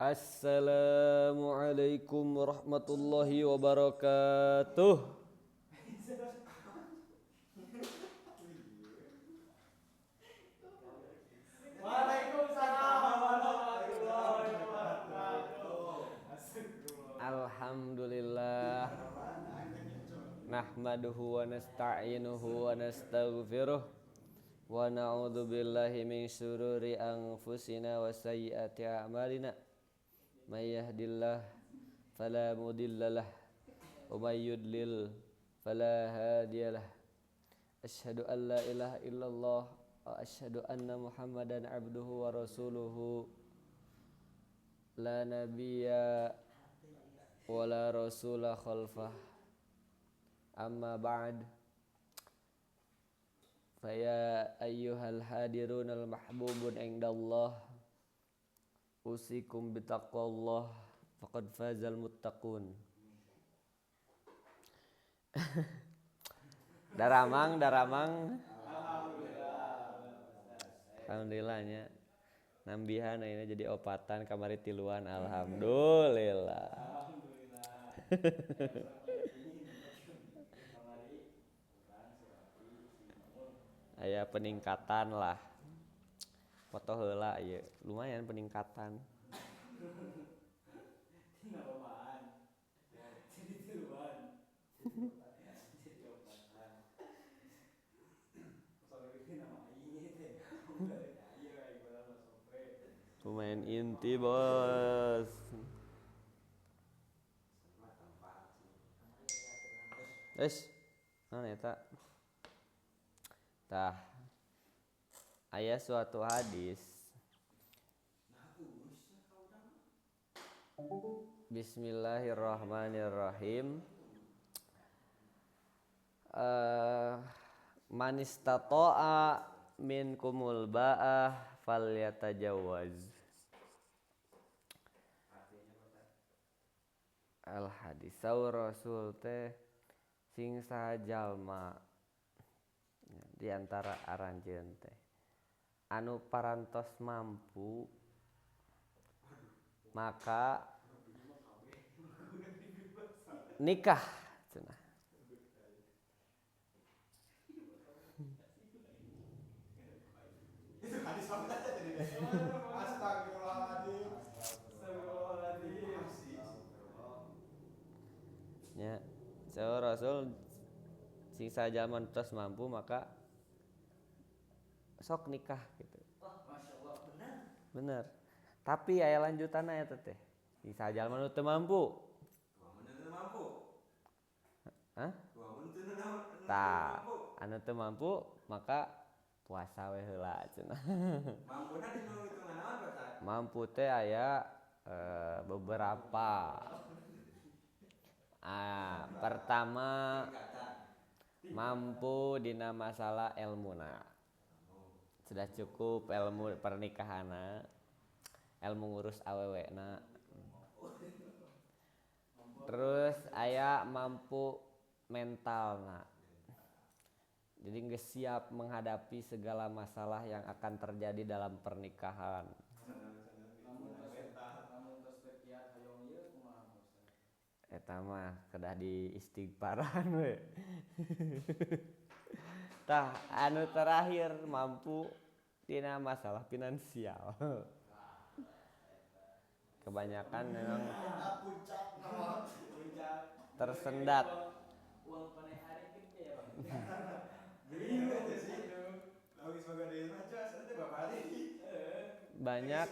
Assalamualaikum warahmatullahi wabarakatuh. Waalaikumsalam warahmatullahi wabarakatuh. Alhamdulillah. Nahmaduhu wa nasta'inuhu wa nastaghfiruh wa na'udzu billahi min syururi anfusina wa sayyiati a'malina. May yahdihillahu fala mudhillalah wa may yudlil fala hadiyalah. Asyhadu an la ilaha illallah wa asyhadu anna Muhammadan abduhu wa rasuluhu. La nabiyya wa la rasula khalfah. Amma ba'd. Fa ya ayyuhal hadirun al mahbubun indallah. Usikum bitaqwallah faqad fazal muttaqun. Daramang. Alhamdulillah nya. Nambihan ayeuna jadi opatan kamari tiluan, alhamdulillah. Aya peningkatan lah. Foto heula ieu, lumayan peningkatan. Pemain inti, bos. Es, naon eta? Tah. Aya suatu hadis. Bismillahirrahmanirrahim. Man istata'a minkumul ba'ah falyatajawaz. Al hadis saur Rasul teh sing saha jalma di antara aranjeun teh anu parantos mampu maka nikah cenah. Nya, saur Rasul sing saha jalma tos mampu maka sok nikah gitu. Wah, Masya Allah, benar. Bener. Tapi aya lanjutanna eta teh. Sing saha jalma nu teu mampu. Hah? Tah, anu teu mampu maka puasa we heula cenah. Mampuna dina hitungan naon, Pak? Mampu teh aya beberapa. Ah, pertama mampu dina masalah elmuna. Sudah cukup ilmu pernikahanna, ilmu ngurus awewena. Terus aya mampu mentalna. Jadi geus siap menghadapi segala masalah yang akan terjadi dalam pernikahan. Eta mah kedah di istighfaran we. Tah anu terakhir mampu dina masalah finansial. Kebanyakan memang tersendat. Banyak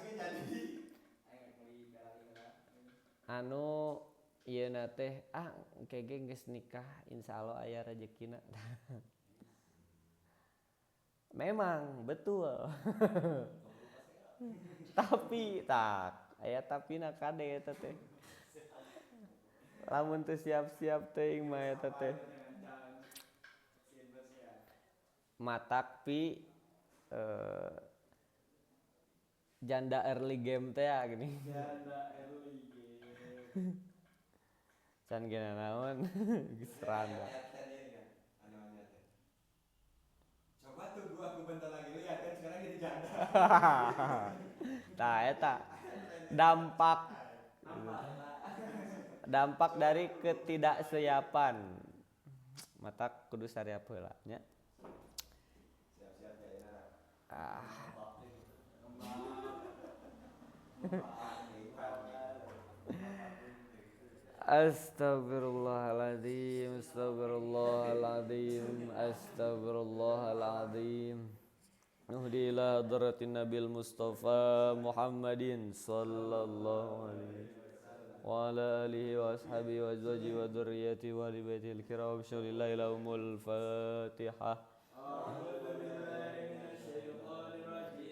anu ieuna teh engke ge geus nikah insyaallah aya rejekina. Memang betul. Tapi tak aya tapina kade eta teh. Lamun teu siap-siap teuing mah eta teh. Matak pi janda early game teh ya gini. Janda early game. Can gena naon geus randa. Coba tunggu aku bentar lagi lihat kan sekarang jadi janda. Tah eta. Dampak dampak dari ketidaksiapan. Mata kudu sariap heula nya. Siap-siap ya ayeuna. Ah. Astagfirullahaladzim, astagfirullahaladzim, astagfirullahaladzim. Nuhdi ila hadratin Nabil Mustafa Muhammadin sallallahu alaihi wa ala alihi wa ashabihi wa azwajihi wa dzurriyyatihi wa ahli baitihil kiram. Bismillahirrahmanirrahim. Lahumul Fatihah.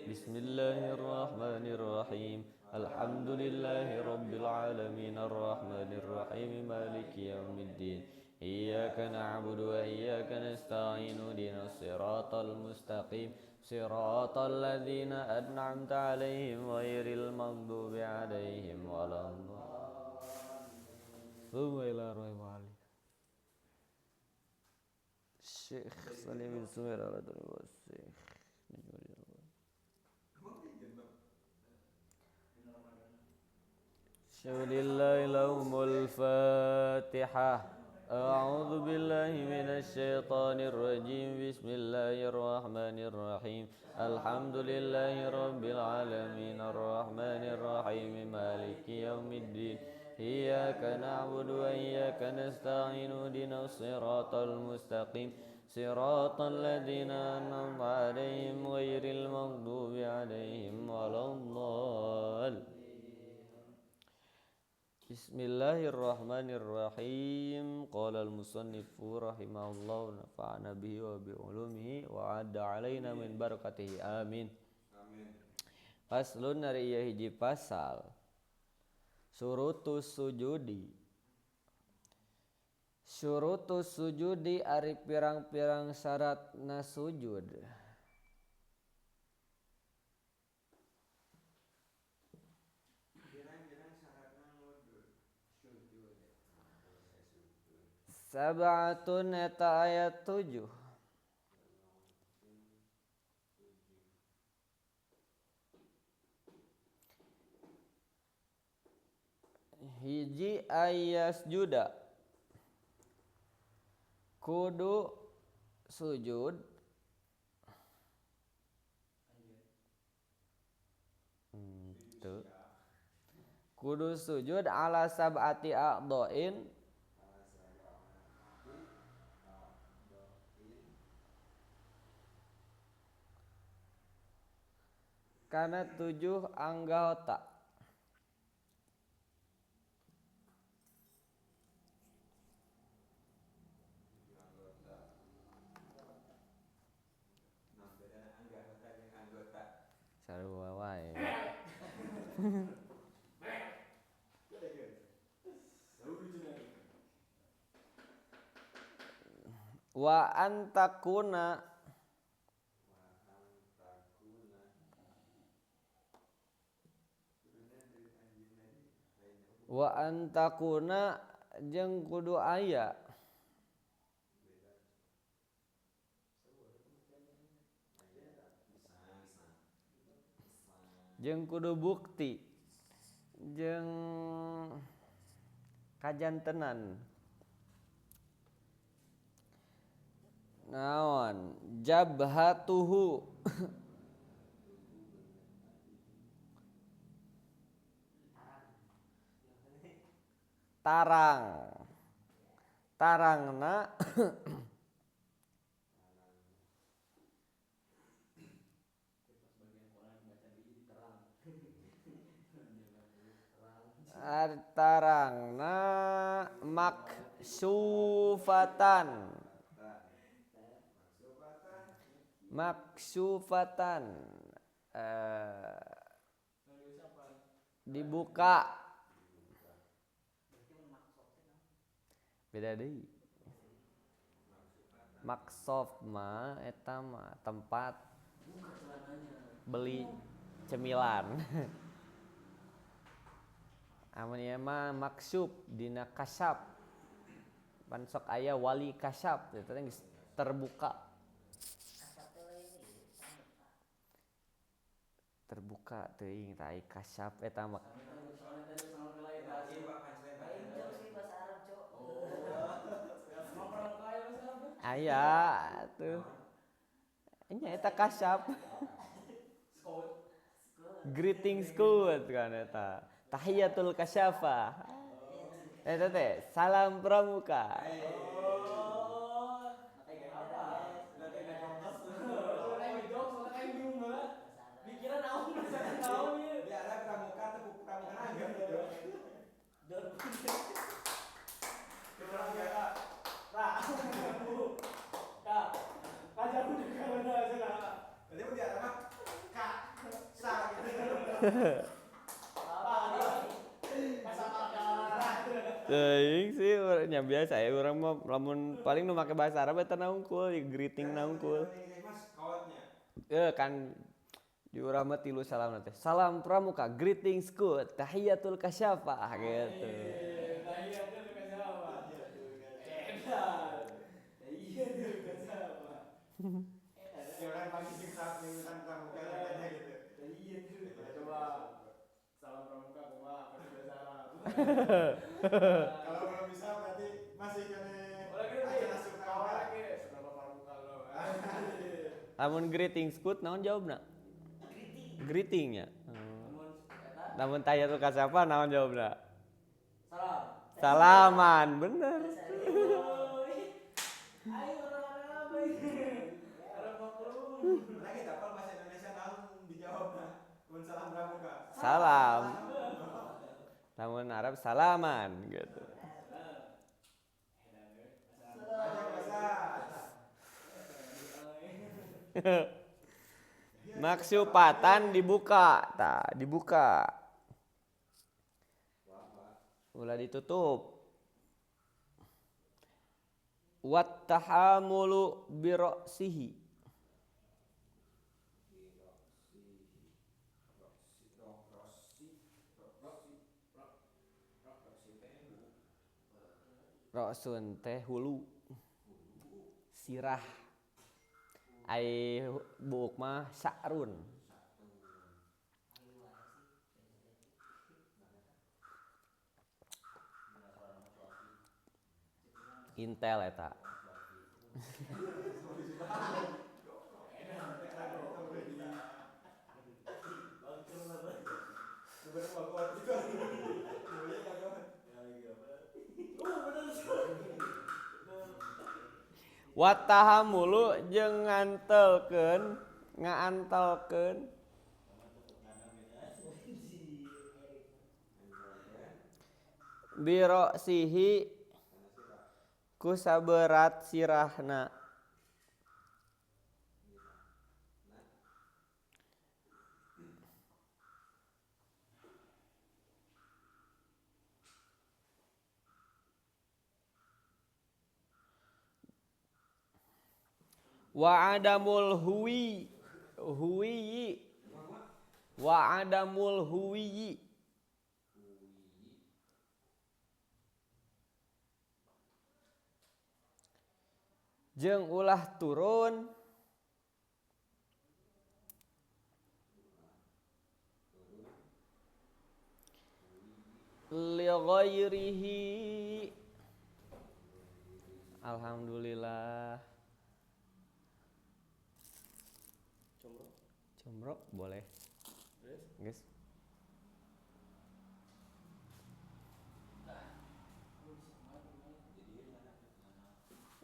Bismillahirrahmanirrahim. Alhamdulillahi rabbil alamin arrahmanir rahim maliki yaumiddin. Iyyaka na'budu wa iyyaka nasta'in ihdinas siratal mustaqim siratal ladzina an'amta 'alaihim ghairil maghdubi 'alaihim waladdallin. Tsumma ila ruhi wali Syekh Salim bin Sumair al-Adri Syekh Bismillahi lahumul Fatihah. A'udzu billahi minasy syaithanir rajim. Bismillahirrahmanirrahim. Alhamdulillahi rabbil alamin arrahmanir rahim maliki yaumiddin. Iyyaka na'budu wa iyyaka nasta'in ihdinas siratal mustaqim siratal ladzina an'amta 'alaihim ghairil maghdubi 'alaihim waladdallin. Bismillahirrahmanirrahim. Qala al-musannifu rahimahullah nafa'ana bihi wa bi ulumihi wa 'adda 'alaina min barakatihi. Amin. Amin. Faslun ari ieu hiji pasal. Syurutus sujudi. Syurutus sujudi ari pirang-pirang syaratna sujud. Sab'atun eta ayat 7. Hiji ayas juda kudu sujud kudu sujud ala sab'ati a'dha'in karena 7 anggota. Sarua wae. Wa antakuna wa antakuna jeung kudu aya jeung kudu bukti jeung kajantenan naon jabhatuhu tarang tarangna tarangna maksufatan maksufatan dibuka beda deui maksof mah eta mah tempat beli cemilan. Amun ieu mah maksub dina kasab pan sok aya wali kasab eta teh geus terbuka terbuka teuing tah kasab eta mah Aya tuh. Nya eta kasyaf. Greetings code kan eta. Tahiyatul kasyafa. Eta teh salam pramuka. Teuing sih nya biasa ya urang mah lamun paling nu make bahasa Arab eta naungkul, greeting naungkul. Kan di urang mah tilu salam teh. Salam pramuka, greetings good, tahiyatul kasyafa gitu. Tahiyatul kasyafa. Tahiyatul kasyafa. Orang pagi sing pramuka katanya gitu. Coba salam pramuka kumaha bahasa Arab. Kalau belum bisa berarti masih kena acara suka seberapa pramuka lo. Lamun greetings good naon jawabna? Greeting nya. Lamun tahiyatul kasyafa naon jawabna? Salam. Salaman, bener. Ayo orang Arab. Lagi dapat bahasa Indonesia naon dijawabna? Mun salam pramuka. Salam. Namun Arab salaman gitu. Maksupatan dibuka, ta dibuka. Ulah ditutup. Wat tahamulu bi ra'sihi. Ra'sun teh hulu, sirah, ai buuk mah sa'run. Intel eta. Watahamulu jeung ngantelkeun ngaantelkeun birosihi ku saberat sirahna wa adamul huwi huwiyi wa adamul huwiyi jeung ulah turun li ghairihi. Alhamdulillah. Comro boleh. Guys.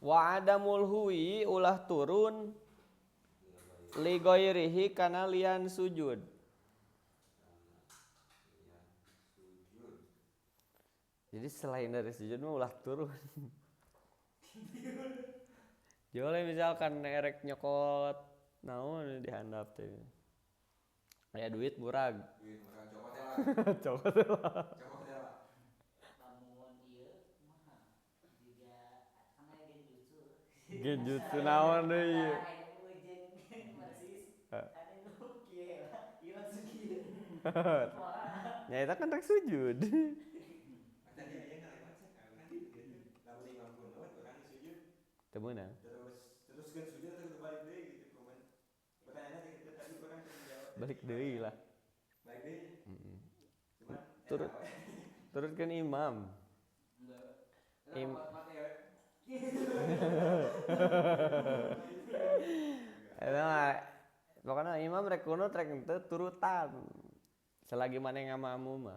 Wa adamul huwi ulah turun li ghairihi kana lian sujud. Jadi selain dari sujud mah ulah turun. Jole misalkan erek nyokot naon dihandap teh. Aya duit murag. Duit murag cokot lah. Cokot lah. Cokot lah. Lamun ieu mah jiga kan aya genjutsu. Genjutsu naon deui? Nya eta kan rek sujud. Teu meunang. Terus kan sujud atau balik deui gitu kumaha. Pertanyaannya tadi orang jawab. Balik deui lah. Balik deui. Heeh. Cuman turut turutkeun imam. Enggak. Im Eta mah pokona imam rek kunut rek henteu turutan. Selagi maneh ngamamu mah.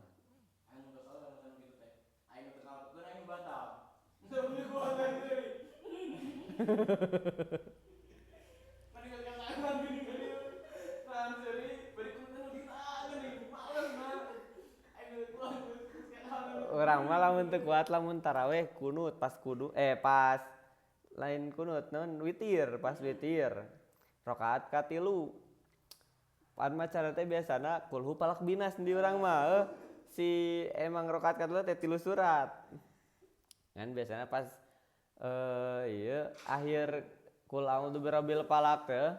Aing nu kesel lamun kitu teh. Aing nu teu ngalakukeun aing batal. Teu punya kuat aing deui. Mending kasangan gini gini. Nahan seuri bari kunut nu ditahan geuning. Males mah. Aing nu kuat geus. Urang mah lamun teu kuat lamun taraweh kunut pas kudu pas lain kunut naon witir pas witir. Rakaat katilu. Pan macara teh biasana kulhu palak binas di urang mah si emang rakaat katilu teh 3 surat. Kan biasana pas ieu akhir kul a'udzu birabbil falaq teh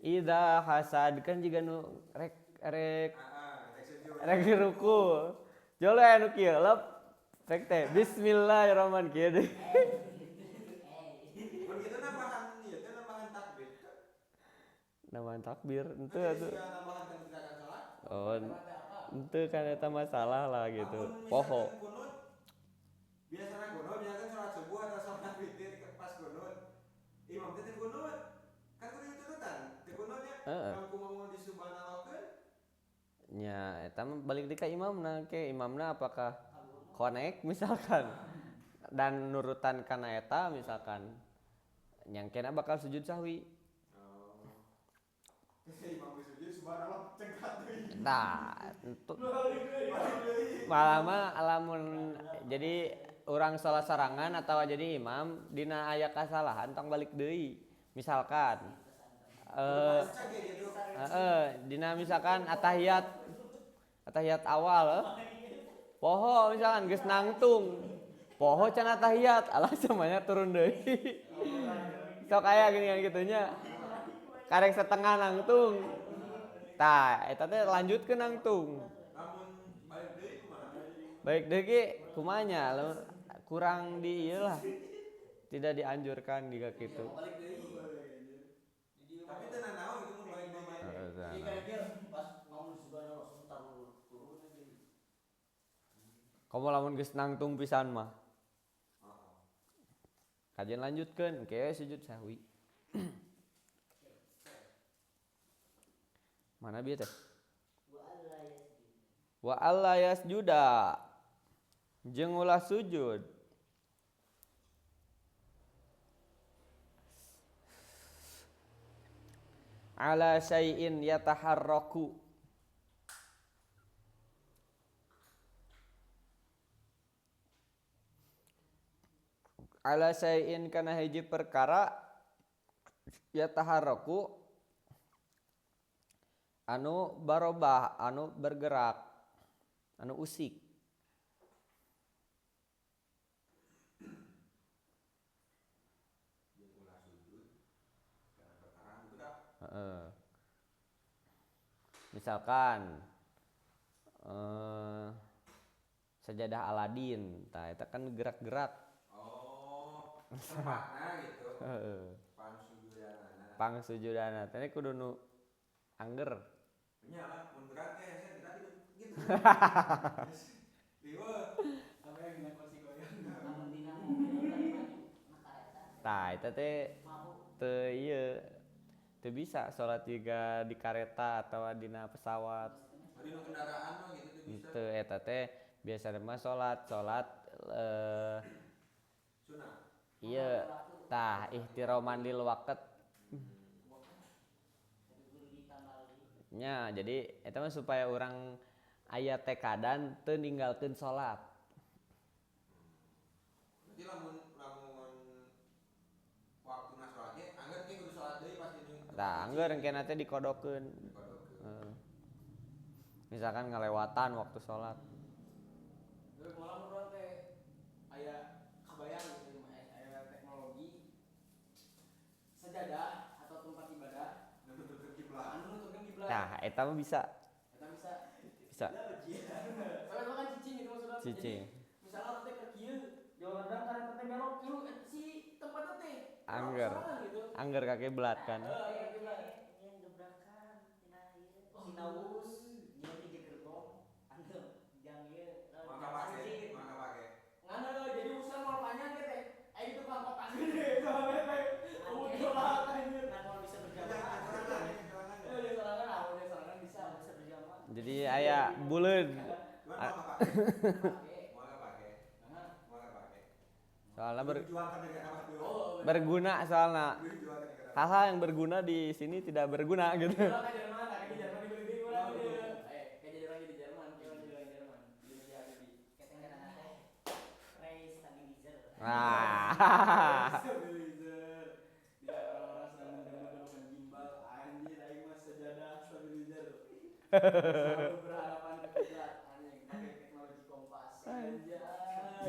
idza hasad kan jiga nu rek rek rek ruku. Jolo anu kieu lep rek teh bismillahirrahmanirrahim. Mun kitu nambahan ieu teh nambahan takbir. Nambahan takbir henteu atuh. Nambahan gerakan salat. Oh, henteu kan eta masalah lah gitu. Poho. Biasana kunut misalkan salat subuh atau salat witir pas kunut. Imam teh teu kunut. Kan kudu diturutan. Teu kunutnya. Heeh. Mun kumaha di subhanallahkeun. Nya eta mah balik deui ka imamna ke imamna apakah connect misalkan dan nurutan kana eta misalkan nyangkena bakal sujud sahwi. Oh. Imam sujud subhanallah cengkat deui. Tah, entu. Malah mah lamun jadi urang salat sorangan atawa jadi imam dina aya kasalahan tong balik deui. Misalkan dina misalkan atahiyat awal poho misalkan geus nangtung poho can atahiyat alah semuanya turun deui. Sok aya gini kan kitunya karek setengah nangtung tah eta teh lanjutkeun nangtung. Lamun balik deui kumaha? Balik deui ge kumaha nya kurang di ieu lah tidak dianjurkan jika kitu. Balik deui. Tapi teu nanaon gitu mun balik deui. Heeh, Iya pas ngomong subhanallah langsung turun aja. Komo lamun geus nangtung pisan mah. Kajian lanjutkeun ke sujud sahwi. Mana bieu teh? Wa alla yasjuda. Jeung ulah sujud. Ala syai'in yataharraku. Ala syai'in kana hiji perkara yataharraku anu barobah, anu bergerak, anu usik. Misalkan sajadah Aladin, tah eta kan gerak-gerak. Oh, tempatna gitu. Heeh. Pangsujudana. Pangsujudana teh kudu nu angger. Nya lah, mun gerak teh hese gerak gitu. Riweuh. Sampai dina kursi goyang. Lamun dina mobil bari maju na kareta. Tah eta teh teu ieu teu bisa salat juga di kareta atau dina pesawat. Dina kendaraan mah gitu teu bisa. Teu eta teh biasana mah salat sunah. Iya, tah ihtiroman lil waqt. Nya, jadi eta mah supaya urang aya tekadan teu ninggalkeun salat. Berarti lamun waktuna salat ge angger ge kudu salat deui pas di Tah, angger engkena teh dikodokeun. Heeh. Misalkan ngalewatan waktu salat. Tapi malah urang teh aya kabayang gitu aya teknologi sajadah atau tempat ibadah nuturkeun kiblat. Anu nuturkeun kiblat. Tah, eta mah bisa. Eta bisa. Bisa. Soalnya itu kan cicing gitu maksudnya. Cicing. Jadi, misalnya urang teh ke kieu, jauh rendang karena teh belok kieu si tempatnya teh. Angger. Gitu. Angger ka kiblat kan. Heeh, kiblat. Yang gebrakan tina ieu Sinawus nyeun hiji gerbong anu jang ieu Maka pake, maka pake. Ngan jadi urusan mau panjang ge teh. Aya buleud. Soalnya berguna soalnya. Hal-hal yang berguna di sini tidak berguna gitu. Nah.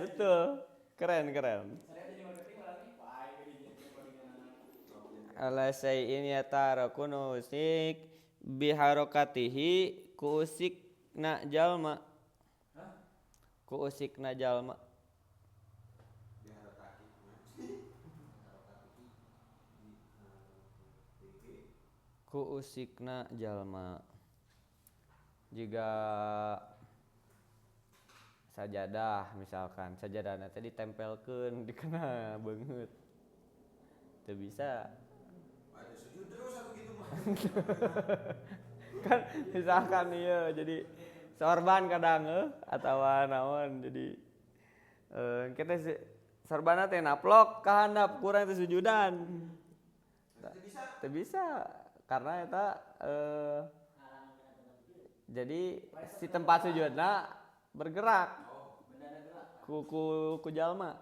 Betul, keren keren. Ala syai'in yatarakunu usik biharokatihi ku usikna jalma. Ku usikna jalma. Ku usikna jalma. Jika sajadah misalkan, sajadahna teh ditempelkeun dikena beungeut. Teu bisa. Ada sujud terus aku gitu mah. Kan misalkan ieu jadi sorban kadang atawa naon jadi kita sorbanna teh naplok ka handap kurang teh sujudan. Teu bisa karena eta jadi si tempat sujudna bergerak ku ku ku jalma.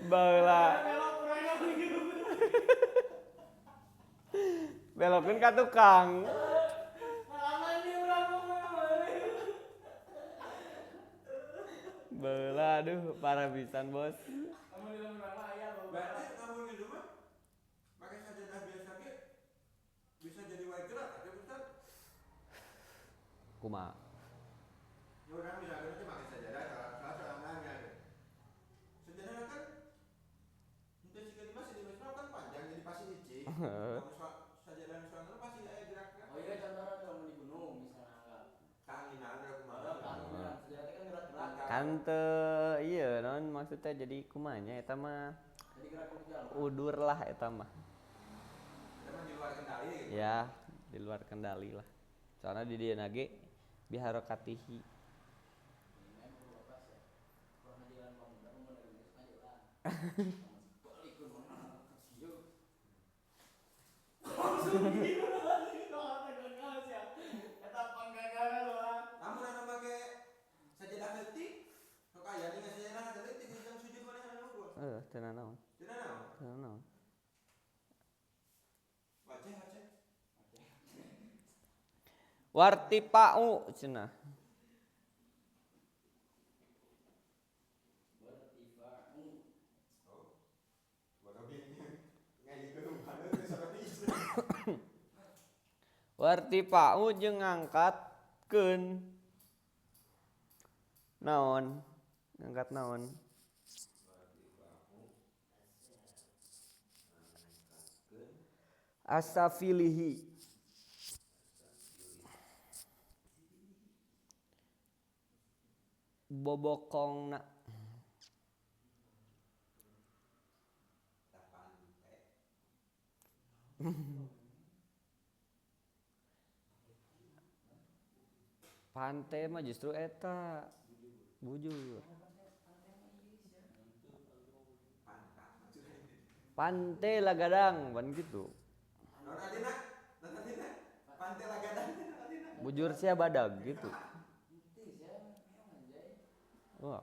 Baheula belokeun ka tukang. Baheula aduh parah pisan bos. Berarti lamun di rumah pakai sajadah biasa ge bisa jadi wae gerak atuh Ustaz. Kumaha? Ya urang misalkan teh make sajadah salah sorangan ya. Sajadah kan henteu siga di masjid, di masjid kan panjang jadi pasti licin. Sajadah sorangan pasti aya gerak. Oh iya contohnya kalau di gunung misalnya kanginan kumaha. Kanginan sajadah teh kan gerak-gerak. Kan teu ieu naon maksudnya jadi kumanya eta mah. Jadi gerak ku jalma. Udur lah eta mah. Eta mah di luar kendali gitu. Ya, di luar kendali lah. Soalnya di dieu ge biharokatihi. Lamun anu make sajadah leutik, sok aya nih sajadah leutik jeung sujud manehna unggul. Heeh, teu nanaon. Teu nanaon. Teu nanaon. Wajah wajah. Wartipa'u cenah. Wartipa'u jeung ngangkatkeun naon? Ngangkat naon? Asafilihi. Bobokongna. Pante mah justru eta bujur. Pante lagadang pan gitu. Bujur sia badag gitu. Wah.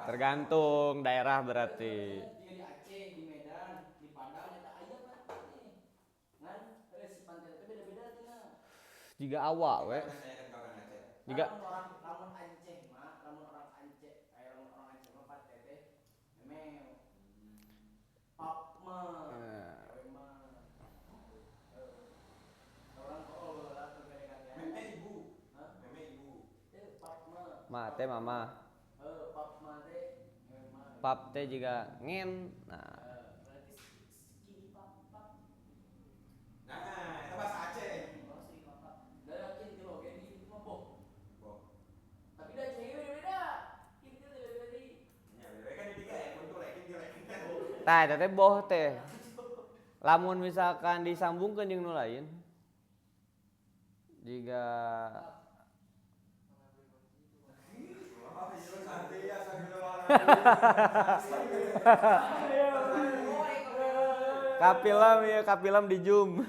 Tergantung daerah berarti. Di Aceh, di Medan, di Padang eta aya pante. Ngan si pante teh beda-beda cenah. Jiga awak we. Jiga lamun orang Aceh mah, lamun orang Aceh, aya lamun orang Aceh mah pante teh memeo. Pap mah. Meme ibu. Meme ibu. Ma teh mama. Pap mah teh Pap teh juga ngen. Nah, Berarti skinny pap pap. Nah, itu bahasa Aceh. Oh, Tah eta teh boh teh. Lamun misalkan disambungkeun jeung nu lain jika kapilam ya kapilam di zoom.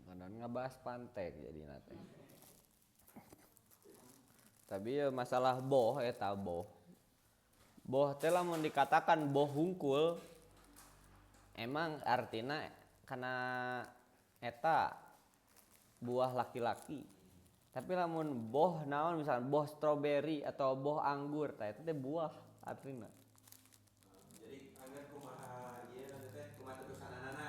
Kadang ngebahas pantek jadi nate. Tapi ya masalah boh eta boh. Boh teh lamun dikatakan boh hungkul emang artina kana eta buah laki-laki. Tapi lamun boh naon misalnya boh stroberi atau boh anggur tah eta teh buah artina. Jadi anggar kumaha ieu teh kumaha terusanana.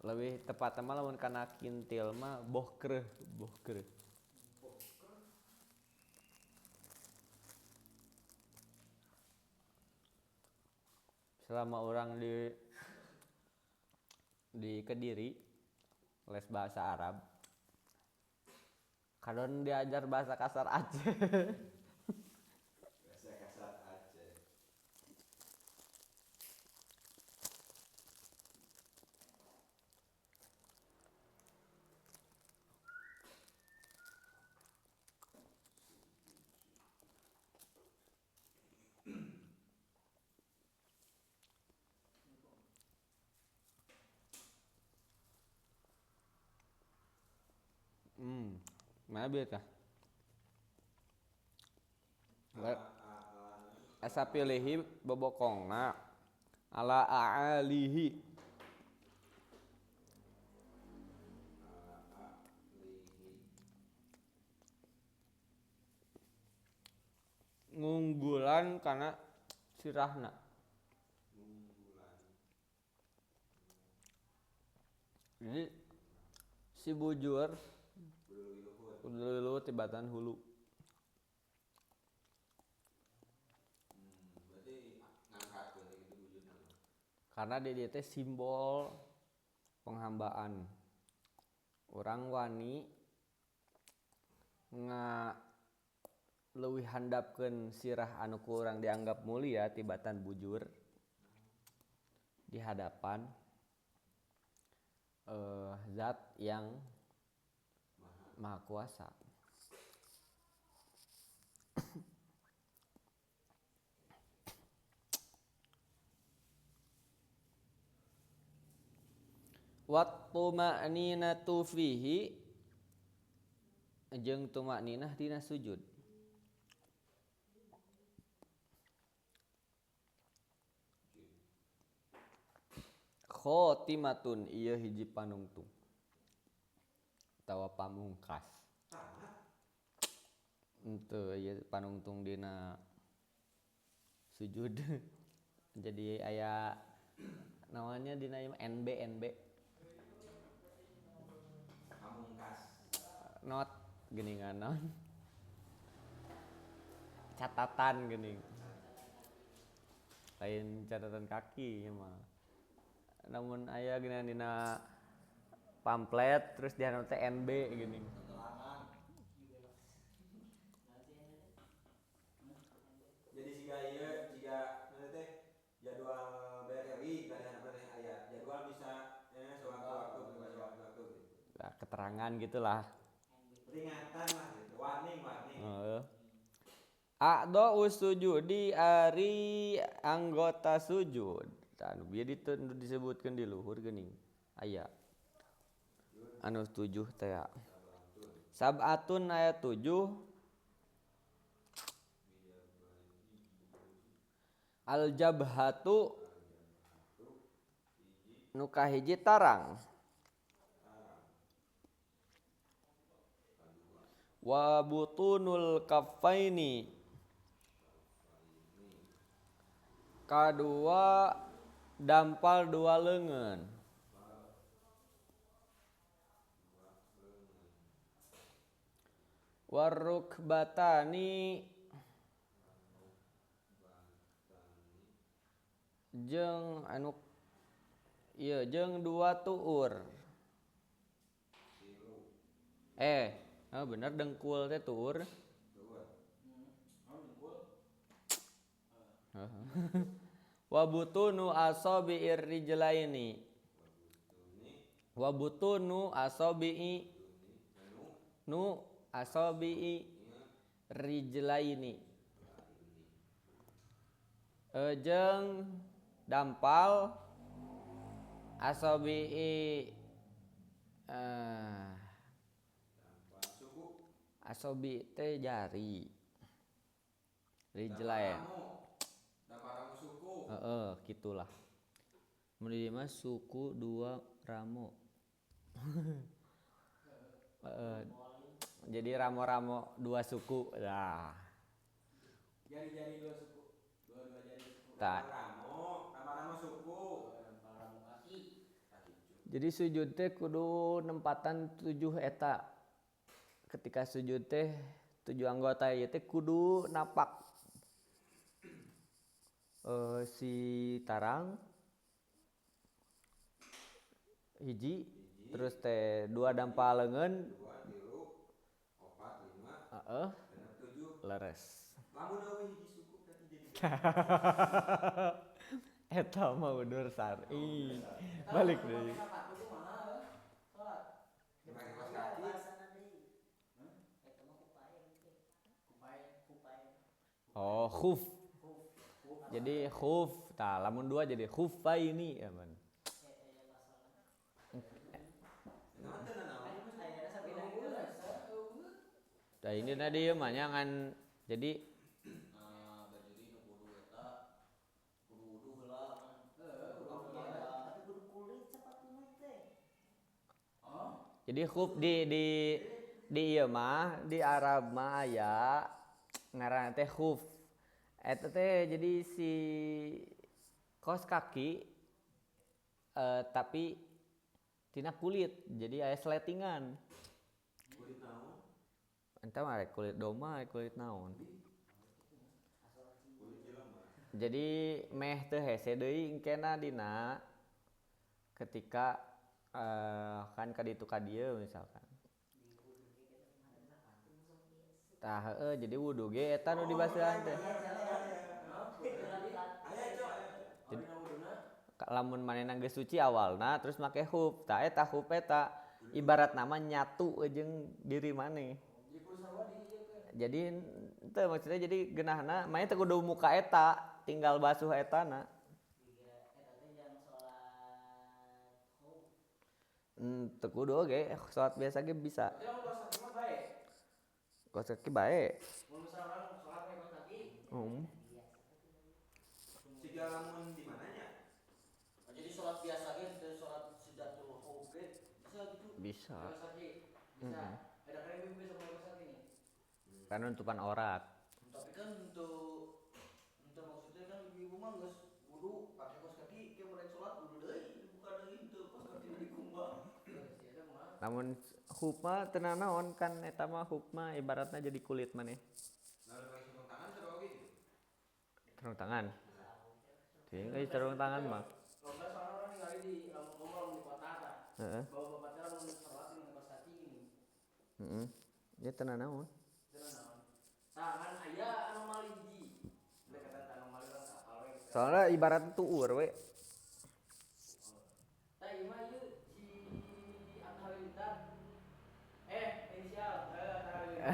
Lebih tepatnya mah lamun kana kintil mah boh kreuh, boh kreuh. Selama orang di Kediri les bahasa Arab, kadon diajar bahasa kasar Aceh. Bahasa kasar Aceh. Mana bieu tah? Asa pilihi bobokongna ala aalihi. Ngunggulan kana sirahna. Jadi si bujur kudu tibatan hulu. Berarti ngangkatkeun gitu bujurna. Karena dia teh simbol penghambaan. Orang wani nga leuwih handapkeun sirah anu ku urang dianggap mulia tibatan bujur di hadapan zat yang Maha Kuasa. Wat tuma'ninatu fihi jeung tuma'ninah dina sujud. Khotimatun ieu hiji panungtung atawa pamungkas. Henteu ieu panungtung dina sujud. Jadi aya namanya dina ieu NB NB. Pamungkas. Not geuningan naon. Catatan geuning. Lain catatan kaki ieu mah. Namun aya geuningan dina pamflet terus dihanap teh NB gini. Jadi siga ieu siga teh jadwal BRI kan dihanap teh aya jadwal bisa sewaktu-waktu sewaktu-waktu gitu. Nah, keterangan gitulah. Peringatan lah gitu, warning warning. Heeh. A'dha'u sujudi ari anggota sujud. Tah anu bieu disebutkeun di luhur geuning. Aya. Anu 7 teh. Sab'atun aya 7. Al jabhatu nu kahiji tarang. Wa butunul kaffaini kadua dampal dua leungeun. Warukbatani jeung anu ieu jeung dua tuur. Bener dengkul teh tuur. Wa butunu asabi'ir rijlaini. Wa butunu asabi'i nu asabi'i rijlaini. Jeung dampal asabi'i asobi teh jari rijlain. Heeh, gitulah. Mun di mah suku dua ramo. Jadi ramo-ramo dua suku lah. Jari-jari dua suku. Dua-dua jari suku. Tak. Ramo suku. Ramo kaki. Jadi sujud teh kudu nempatan 7 eta. Ketika sujud teh 7 anggota ieu teh kudu napak. Si tarang hiji, terus teh 2 dampal leungeun, 2 3 4 5 heeh, 6 7 leres. Lamun eueuh hiji suku berarti jadi eta mah udur syar'i. Balik deui. Oh, khuf. Jadi khuf, tah lamun dua jadi khuffaini ya man. Tah ini tadi ieu mah nya ngan jadi jadi khuf di ieu mah di Arab mah aya ngaranna teh khuf. Eta teh jadi si kos kaki tapi tina kulit, jadi aya sletingan. Kulit naon? Entah mah kulit domba, kulit naon. Jadi meh teu hese deui engkena dina ketika kan ka ditu ka dieu misalkan. Tah heueuh jadi wudu ge eta nu dibaseuhan teh. Jadi lamun manehna geus suci awalna terus make khuf, tah eta khuf eta ibarat nama nyatu jeung diri maneh. Jadi teu maksudnya jadi geunahna maneh teu kudu muka eta, tinggal basuh etana. Teu kudu oge, salat biasa ge bisa. Kos kaki bae. Mun misalnya orang sholat pakai kos kaki. Siga lamun di mananya? Jadi sholat biasa ge teu sholat sidatul khauf ge bisa gitu. Bisa. Kos kaki bisa. Ada kali ibu bisa pakai kos kaki nih. Kan nutupan aurat. Tapi kan untuk maksudnya kan ibu-ibu mah geus wudu pakai kos kaki ke mulai sholat wudu deui dibuka deui teu kos kaki dikumbah. Namun khuf mah teu nanaon kan eta mah khuf mah ibaratna jadi kulit maneh. Nah, pakai sarung tangan sarua oge gitu. Sarung tangan. Teuing euy sarung tangan mah. Lomba soalnya orang ningali di lamun ngomong di kota tah. Heeh. Bawa bapak teh lamun sholat di kos kaki gini. Heeh. Ya teu nanaon. Teu nanaon. Tah kan aya anomali hiji. Mereka kata anomali orang kapal we. Soalnya ibaratnya tuur we. Tah ieu mah ieu si Atta Halilintar. Inisial, Atta Halilintar.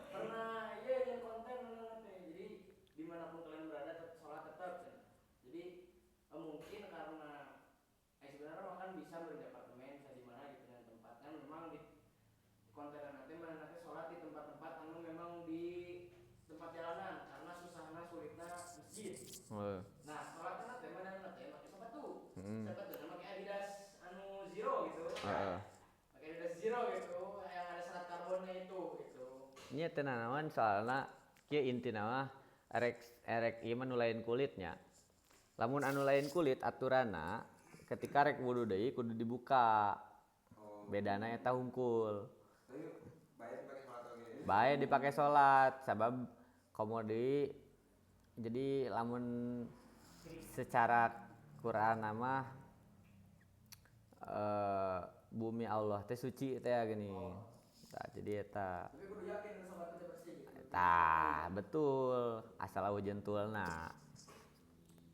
Pernah iya yang konten teh. Jadi dimanapun kalian berada tetap sholat tetap. Jadi mungkin karena sebenarnya makan bisa beli apartemen bisa di mana gitu dan tempatnya memang di konten nanti mana nanti sholat di tempat-tempat anu memang di tempat jalanan karena susahna sulitna masjid. Nah sholatnya nanti mana nanti pakai sepatu. Sepatu pakai Adidas anu zero gitu. Pakai Adidas zero gitu yang ada serat karbonnya itu gitu. Nya teu nanaon soalna kieu intina mah erek ieu mah nu lain kulitnya. Lamun anu lain kulit aturanna ketika rek wudu deui kudu dibuka. Bedana eta hungkul. Tapi bae dipake salat oge. Bae dipake salat sabab komo deui jadi lamun secara Quran mah bumi Allah teh suci teh gini. Tah jadi eta. Tapi kudu yakin sholat itu bersih gitu. Tah, betul. Asal eueuh jentulna.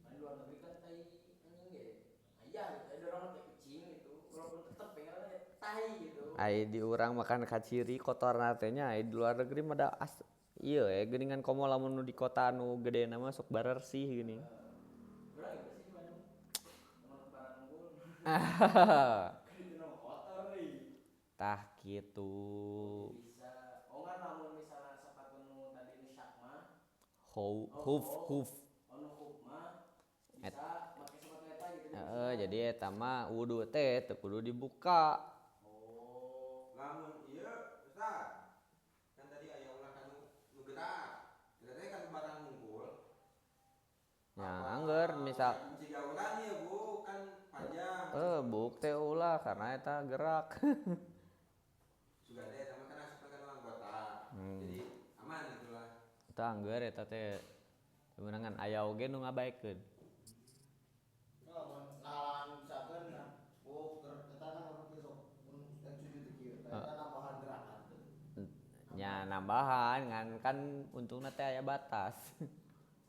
Kan luar negeri kan tai anjing ge. Aya gitu, ada orang teh kucing gitu. Walaupun tetep pengen tai gitu. Ai di urang makan kaciri kotorna teh nya, ai di luar negeri mah da as ieu we geuningan komo lamun nu di kota nu gedena mah sok barersih geuning. Urang ge bersih di Bandung. Teman barang unggul. Itu nama kotor deui. Tah kitu. Bisa. Oh ngan lamun misalnya sepatu nu tadi nu syak mah, Huf huf. oh nu huf mah bisa make sepatu eta gitu. Heeh, jadi eta mah wudu teh teu kudu dibuka. Oh. Lamun ieu Ustaz. Kan tadi aya ulah kanu nu gerak. Gerak teh kan barang ngumpul. Ya angger misal Ciga urang ieu Bu kan panjang. Buk teh ulah karena eta gerak. Suga teh eta mah kan asup kana anggota. Jadi aman gitu lah. Eta angger eta teh sebenarnya aya oge nu ngabaekeun. Lamun lawan misalkan oh eta kan urang besok mun rek sujud teh kieu. Tah eta nambahan gerakan teh. Nya nambahan ngan kan untungna teh aya batas.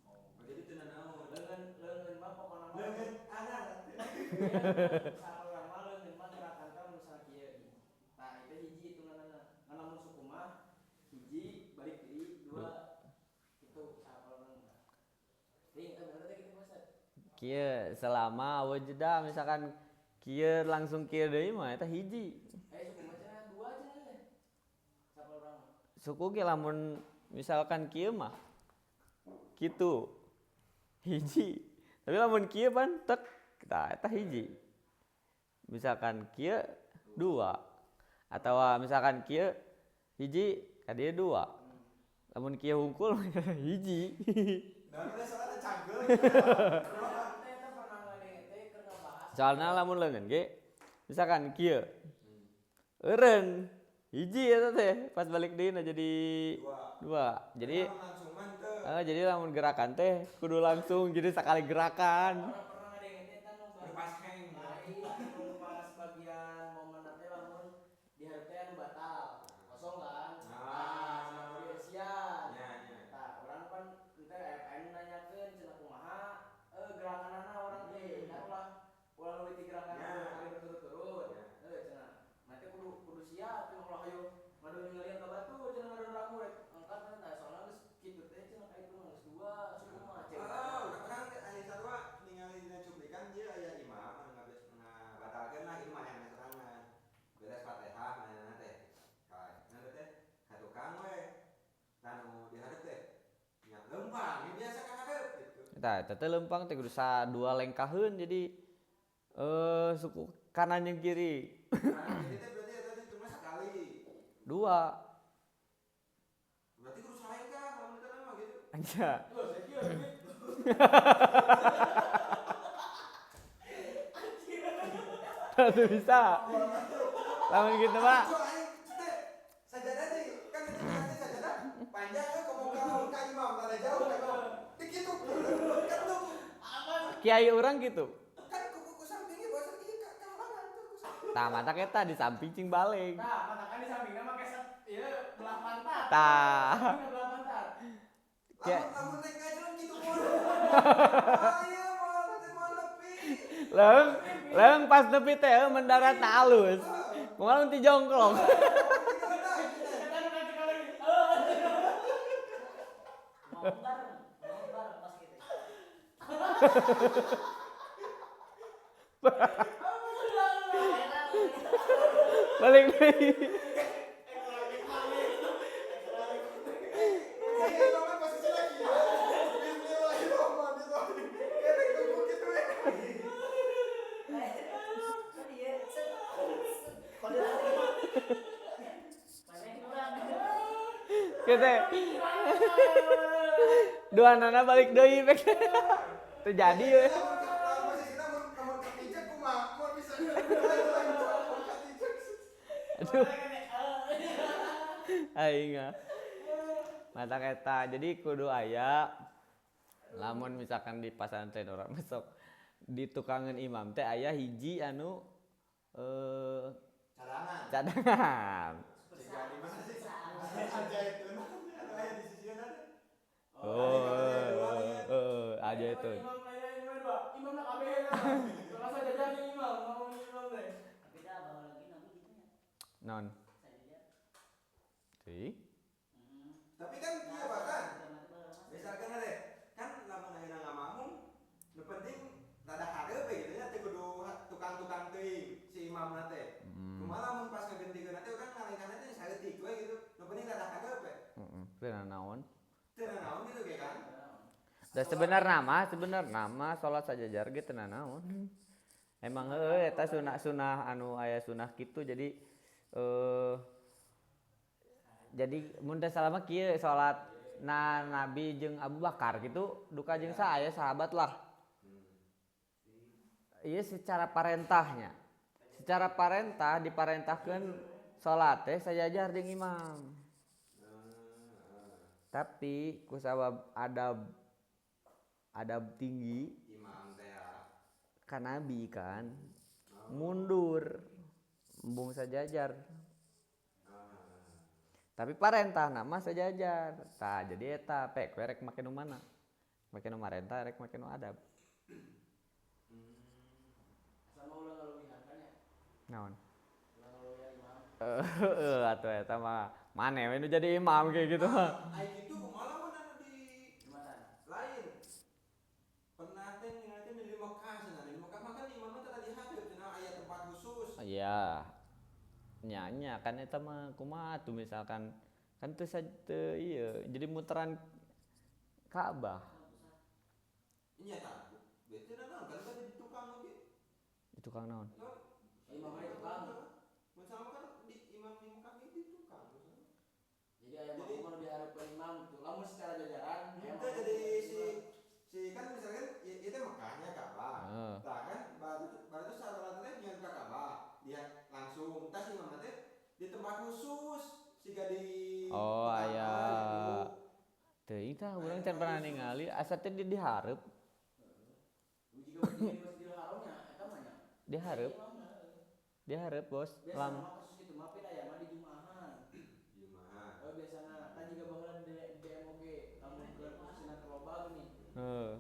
Oh, jadi teu nanaon. Leungeun leungeun mah pokona mah. Leungeun aran. Misalnya urang mah leungeun mah gerakan teh misalnya kieu. Tah itu hiji hitunganna. Ngan lamun suku mah hiji balik deui dua. Itu saha urang mah. Ting teh bener teh kitu Ustaz. Kieu selama eueuh jeda misalkan kieu langsung kieu deui mah eta hiji. Eh suku mah cenah dua cenah teh. Saha urang mah. Suku ge lamun misalkan kieu mah kitu hiji. Tapi lamun kieu pan tek tah eta hiji. Misalkan kieu dua atau misalkan kieu hiji ka dieu dua. Lamun kieu hungkul hiji. Nah, teh soalnya canggeul. Teh eta pernah ngadenge teh keur ngabahas Soalna lamun leungeun ge misalkan kieu. Eureun hiji eta teh pas balik deui na jadi dua. Jadi langsung mah teu. jadi lamun gerakan teh kudu langsung jadi sekali gerakan. Orang pernah ngadenge teh eta nu Kudu pas hang. lain nu pas bagian momen teh lamun di hareup teh anu batal. Kosong kan? Ah. Nah, cenah sian. Nya nya. Tah, urang pan teh aya nu nanyakeun cenah kumaha gerakanana urang teh. Kan ulah ulah leuwih ti gerakan Ya. kali berturut-turut. Ya. Cenah. Nah teh kudu kudu siap cenah ulah hayo ngadon ninggalian ka batur cenah ngadon ragu rek angkat cenah tah soalna geus kitu teh cenah ka itu mah geus dua suku mah cek. Oh, urang aya sarua ningali dina cuplikan dia aya imam anu ngabatalkeun lah ieu manehna sorangan. Beres Fatihah manehna teh. Ka manehna teh ka tukang we. Tah nu di hareup teh nya leumpang, ieu biasa ka hareup gitu. Tah eta teh leumpang teh kudu dua lengkaheun jadi suku kanan jeung kiri. Nah, jadi teh berarti eta teh cuma sekali. Dua. Berarti kudu salengkah lamun eta mah gitu. Anja. Teu bisa. Lamun kitu mah Cuk aing teh sajadah teh kan itu nanti sajadah panjang we komo ka imam tanda jauh ka imam. Di kitu kan tuh kiai urang gitu. kan ku ku sampingnya bosan ieu ka kahalangan tuh ku samping. Tah matak eta di samping cing balik. Tah, matakan di sampingna make set ieu belah pantat. Tah. Sampingna belah pantat. Kayak- Lamun lamun naik ngajleng kitu moal. Ayo moal teh moal nepi. Leung, leung pas nepi teh mendarat na alus. Kumaha ti jongklong. Eta nu kan sekali. Mau bareng, mau bareng pas gitu. Balik deui. Iya, imamnya posisi lagi. Bismillahirrahmanirrahim. Kayak tunggu gitu ya. Iya, set. Kode lagi. Mana kurang. Kitu. Dua nana balik deui pek. Teu jadi we. Lamun posisinya mun mun kepijek kumaha? Mun bisa. Lamun kepijek. Aduh. Aing ah. Mata eta jadi kudu aya lamun misalkan di pasantren urang besok di tukangan imam teh aya hiji anu Cadangan. Cadangan. Siga di mana sih? Aja itu aya di sisieuna. Oh, aja itu. Imam aya imam dua, imam nak kabeh. Rasa jajan imam, ngomong imam teh. Tapi dah bawa lagi nabi gitu nya. Non. Sajajar. Sih. Tapi kan iya bahkan misalkan ada kan lamun ayeuna ngamakmum nu penting rada hareup we gitu nya teu kudu tukang-tukang teuing si imamna teh. Kumaha lamun pas ngagentikeun teh urang ngalengkahna teh saeutik we gitu. Nu penting rada hareup we. Heeh. Teu naon. Teu naon gitu ge kan. Da sebenarna mah salat sajajar ge teu naon. Emang heueuh eta sunah-sunah anu aya sunah kitu jadi jadi mun teu salah mah kieu salat na Nabi jeung Abu Bakar gitu duka jeung sa aya sahabat lah. Ieu secara parentahnya. Secara parentah diparentahkeun salat teh sajajar jeung imam. Tapi ku sabab adab tinggi imam teh ka Nabi kan mundur embung sajajar. Tapi parentah nama sajajar. Tah jadi eta pek we rek make nu mana? Make nu marentah rek make nu adab. Asal mah ulah ngaluwihan kan ya. Naon? Ulah ngaluwihan imam. Heeh atuh eta mah maneh we nu jadi imam kayak gitu mah. Ai kitu kumaha lamun anu di Jumatan. Lain. Pernah teh ningali teh di Mekah cenah, di Mekah mah kan imamna teh tadi hareup cenah aya tempat khusus. Iya. Nya kan eta mah kumaha tuh misalkan kan teu teu ieu jadi muteran Ka'bah. Nya tah. Bete naon kan tadi di tukang oge. Di tukang naon? Imam di tukang. Mun sama kan di imam di Mekah ge di tukang. Jadi aya makmum anu dihareupeun imam gitu. Lamun secara jajaran Itu jadi si kan misalkan ieu teh Mekahnya Ka'bah. Tah kan baru salat teh nyeun ka Ka'bah. Dia langsung tas imam teh di tempat khusus siga di Oh aya. Teuing tah urang can pernah ningali asa teh di dihareup. Jika di Masjidil Haram nya eta mah nya. Dihareup. Dihareup bos. Biasa mah kasus kitu mah pin aya mah di Jumahan. Jumahan. Oh biasana tah jiga baheula di DM oge lamun keur posisina keur loba geuning. Heeh.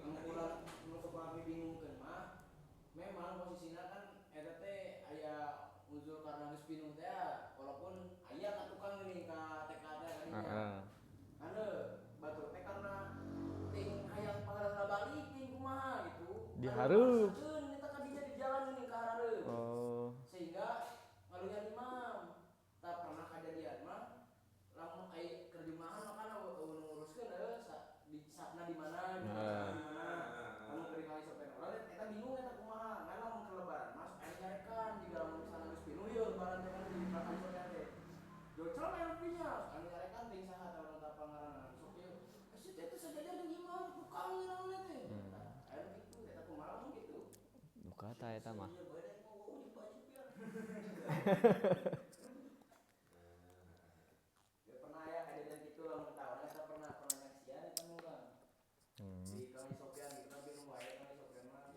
Nu urang nu sok kami bingungkeun mah memang posisina kan eta teh aya uzur karena geus pinuh teh walaupun aya ka tukang geuning ka TK teh kadinya. Heeh. Kan batur teh karena ting hayang pangaranna balik ting kumaha gitu. Dihareup. Eta kadinya di jalan geuning ka hareup. Oh. Sehingga ngaluyan imam. Tak pernah kajadian mah lamun ai keur jumahan mah kan eueuh nu nguruskeun heuh di sapna di mana di mana. Lamun keur kali sopen urang eta bingung eta kumaha. Ngan lamun keur lebaran mah aya nyarekan jiga lamun misalna geus pinuh ieu lebaran teh kan di kali sopen teh. Jocol aya pinya, anu nyarekan ting saha tah urang tah pangaranna. Sok ieu si teh teh sajajar jeung imam tukang naon teh. Aya nu kitu eta kumaha lamun kitu. Duka tah eta mah. Ya pernah aya kejadian kitu lamun tahu eta pernah pernah nyaksian eta mah urang. Di Kang Sofian gitu kan bingung wae Kang Sofian mah.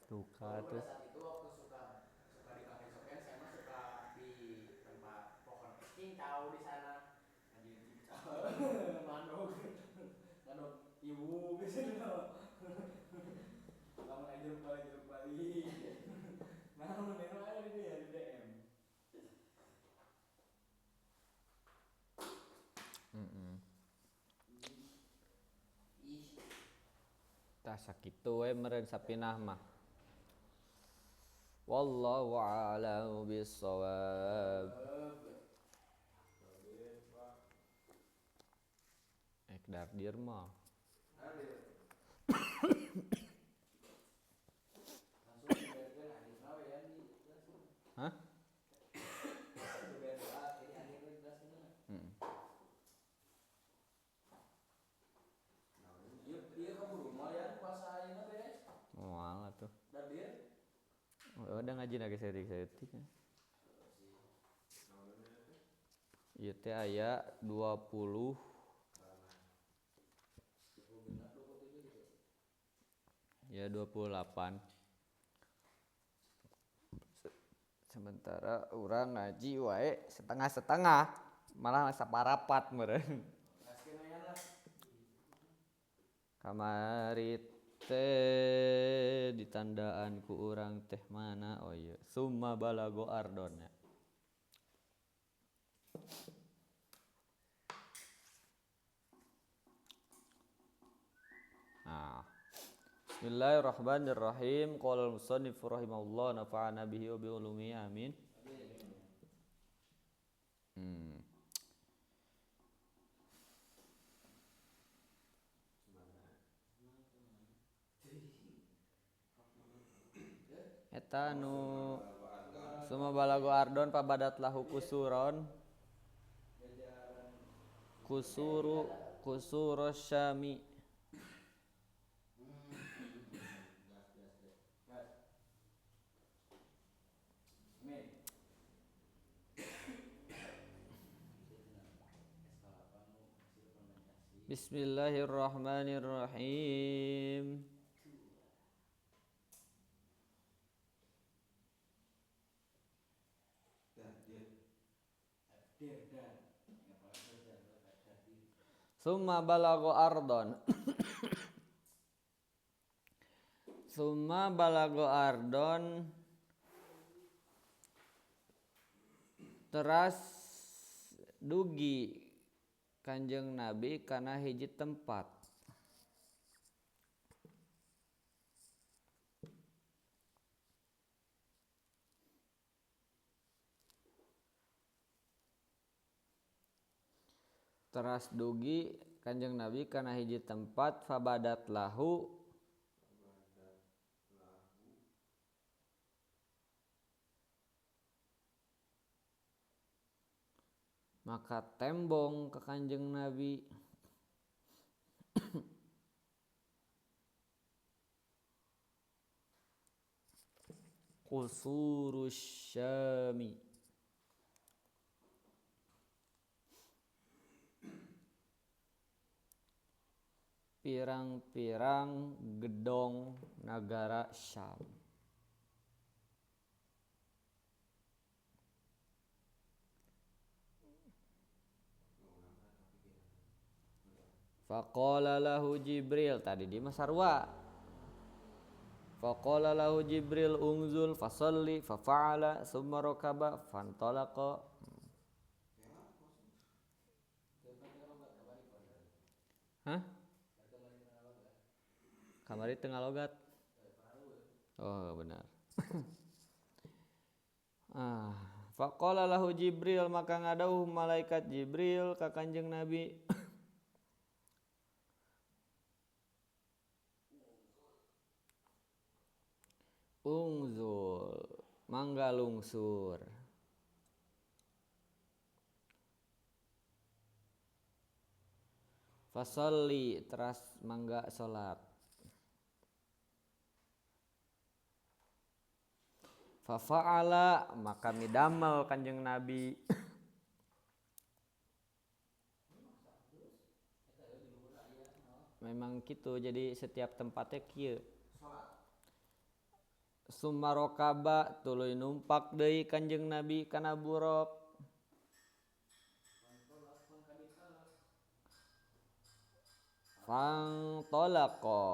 Duka Pada tuh. saat itu waktu suka di Kang Sofian saya mah suka di tempat pohon es cincau di sana. Anjing cincau. Manuk. Manuk ibu biasanya. Lamun aja jeruk bali. Nah, mun memang ada di dia di DM. Heeh. Ih, Tah sakitu we meureun sapinah mah. Wallahu a'lamu bissawab. Ek dardir mah. Langsung dibereskeun hadisna we ya di jelaskeun. Hah? Diberes doa, jadi hadis we dijelaskeun. Heeh. Ieu ieu kaburu mah ya puasa ayeuna beres. Moal atuh. Dardir. Heeh, da ngajina ge saeutik-saeutik. Ieu teh aya 20. Ya 28. Sementara urang ngaji wae setengah-setengah, malah saparapat meureun. Kamari teh ditandaan ku urang teh mana? Oh iya, summa balago ardon nya. Nah. Bismillahirrahmanirrahim. Qala al-musannif rahimahullah nafa'ana bihi wa bi ulumihi amin. Eta nu summa balago ardon pabadat lahu kusuron. Kusuru kusurosyami. Bismillahirrahmanirrahim. Summa balago ardon. Summa balago ardon teras dugi Kanjeng Nabi kana hiji tempat. Teras dugi Kanjeng Nabi kana hiji tempat fabadat lahu maka tembong ke Kanjeng Nabi Qusurus Syami pirang-pirang gedong nagara Syam. Faqala lahu Jibril, tadi di masarwa. Faqala lahu Jibril unzul fasalli fafa'ala summa rakaba fantalaqa. Hah? Kamari tengah logat. Oh, benar. Faqala lahu Jibril, maka ngadauh malaikat Jibril ka Kanjeng Nabi. Ungzul, mangga lungsur. Fasalli, teras mangga salat. Fafa'ala, maka midamel Kanjeng Nabi. Memang gitu, jadi setiap tempatnya kieu. Sumarokaba tuluy numpak deui Kanjeng Nabi kana buruk. Fangtolaqa,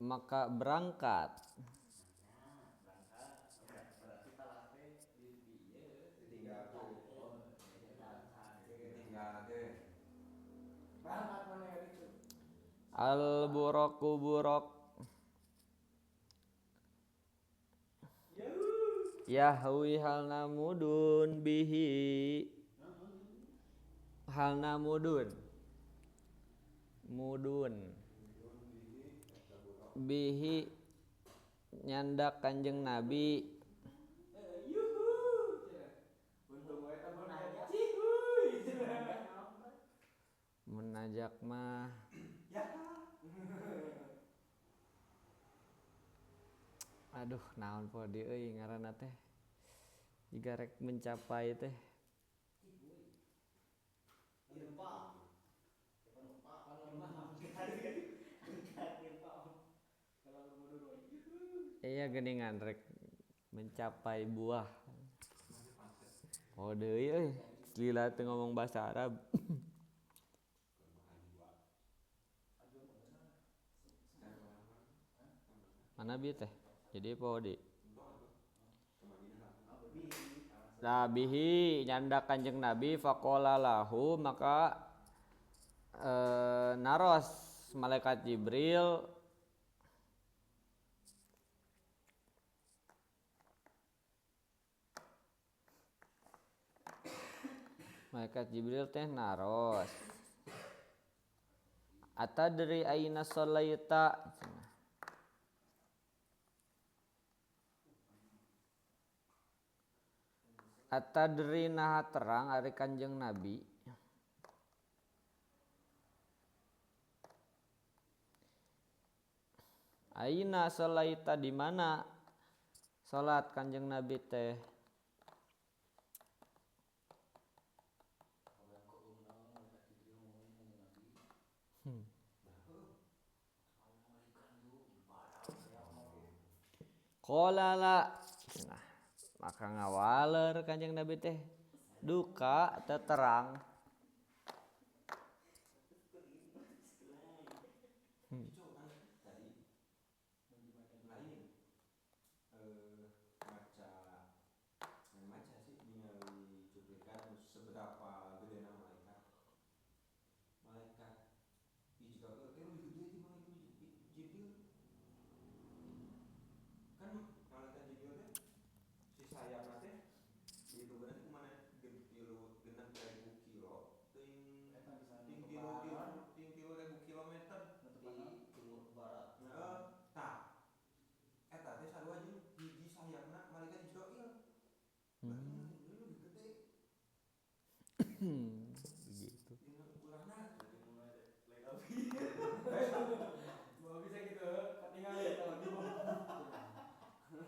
maka berangkat. Al buraku buruk yahwi halna mudun bihi halna mudun mudun bihi nyandak Kanjeng Nabi. Menajak mah Aduh naon poe deui euy ngaranna teh. Jiga rek mencapai teh. Iya geningan rek mencapai buah. Oh deui euy, lila teu ngomong bahasa Arab. Mana bi teh? Jadi poho deui. Nah bihi nyanda Kanjeng Nabi faqala lahu maka naros malaikat Jibril teh naros atadri aina sholaita atadri naha terang ari Kanjeng Nabi aina sholaita di mana salat Kanjeng Nabi teh. Qala la. Nah, maka ngawaler Kanjeng Nabi teh duka teterang. Maca sih ningali cuplikan seberapa gedena malaikat. Malaikat Jibril teh lebih gede ti malaikat Jibril. Kan malaikat Jibril teh si sayapna teh dihitungan teh kumaha 6.000 kilo ting 3.000 kilometer di timur ke barat. Heeh, tah eta teh sarua jeung hiji sayapna malaikat Jibril. Berarti malaikat Jibril lebih gede. Begitu. Dina ukuranna Mau bisa gitu, ketinggalan kalau di bawah.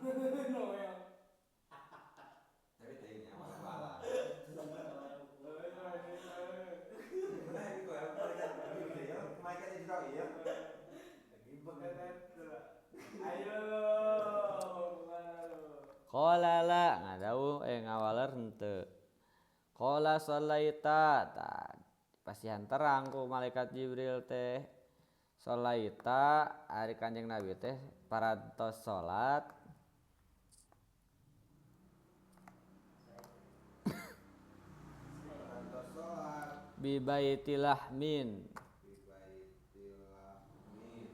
Noel. Tapi teh nya masalah. Nah, itu ya malaikat Jibril, malaikat Jibril. Ayo, kemana lu? Qala la ngadau ngawaler henteu. Qala sholaita tah pasihan terang ku malaikat Jibril teh. Sholaita ari Kanjeng Nabi teh parantos salat Parantos salat bi baitilahmin bi baitilahmin.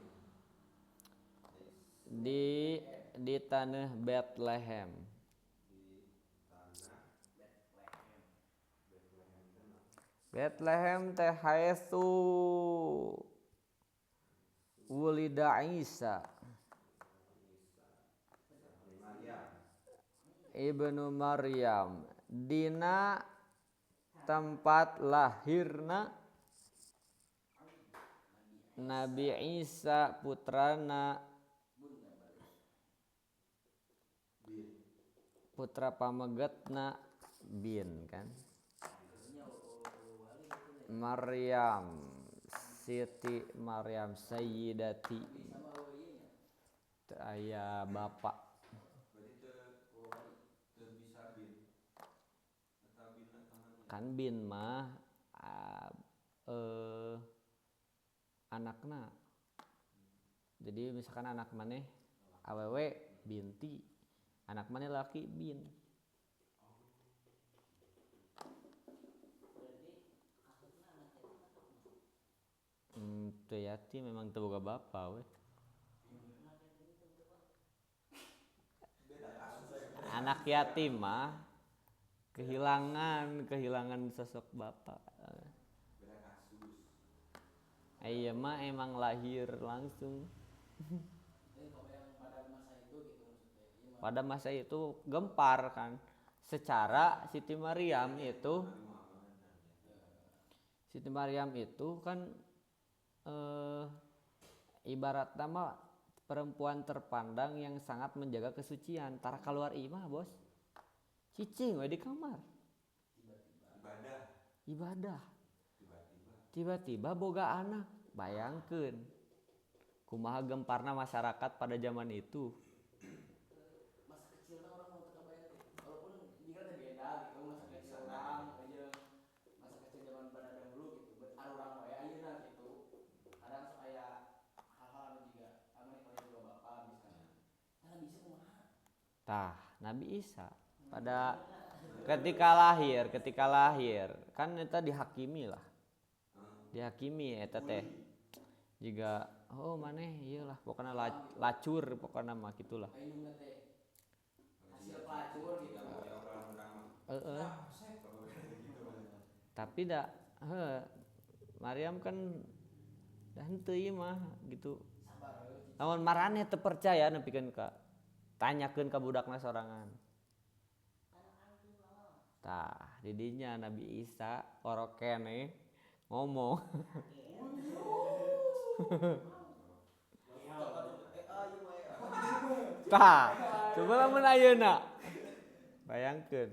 Di tanah Bethlehem. Di tanah Bethlehem teh naon? Bethlehem teh haitsu wulida Isa Maryam. Ibnu Maryam dina tempat lahirna Nabi Isa putrana putra pamegetna bin kan Maryam Siti Maryam Sayyidati teu aya bapak. Berarti teu bisa bin atau bin atau kan bin mah anakna. Jadi misalkan anak maneh awewe binti, anak maneh laki bin. Teu yatim memang teu boga bapa we. Anak yatim mah kehilangan sosok bapak. Beda kasus. Iya mah emang lahir langsung. Pada masa itu gitu maksudnya. Iya, Pada masa itu gempar kan. Secara Siti Maryam itu kan ibarat nama perempuan terpandang yang sangat menjaga kesucian. Tara keluar imah, bos. Cicing we di kamar. Ibadah. Ibadah. Tiba-tiba. Tiba-tiba boga anak. Bayangkeun. Kumaha gemparna masyarakat pada zaman itu. Masa kecilnya orang mau teu kabayang teh. Walaupun jika teh beda gitu masa kecil orang aja masa kecil zaman pada dahulu gitu. Bet urang wae ayeuna gitu. Kadang sok aya hal-hal anu jiga anu paling juga bapak misalnya. Nah, bisa kumaha? Tah, Nabi Isa pada ketika lahir kan eta dihakimi lah. Dihakimi eta teh. Jiga oh maneh ieu lah pokona lacur pokona mah gitulah. Indungna teh hasil pelacur gitu. Heeh. Tapi da heuh Maryam kan da henteu ieu mah gitu. Sabar we. Lamun maraneh teu percaya nepikeun ka tanyakeun ka budakna sorangan. Tah, didinya Nabi Isa orokene ngomong. Tah, coba lamun ayeuna. Bayangkeun.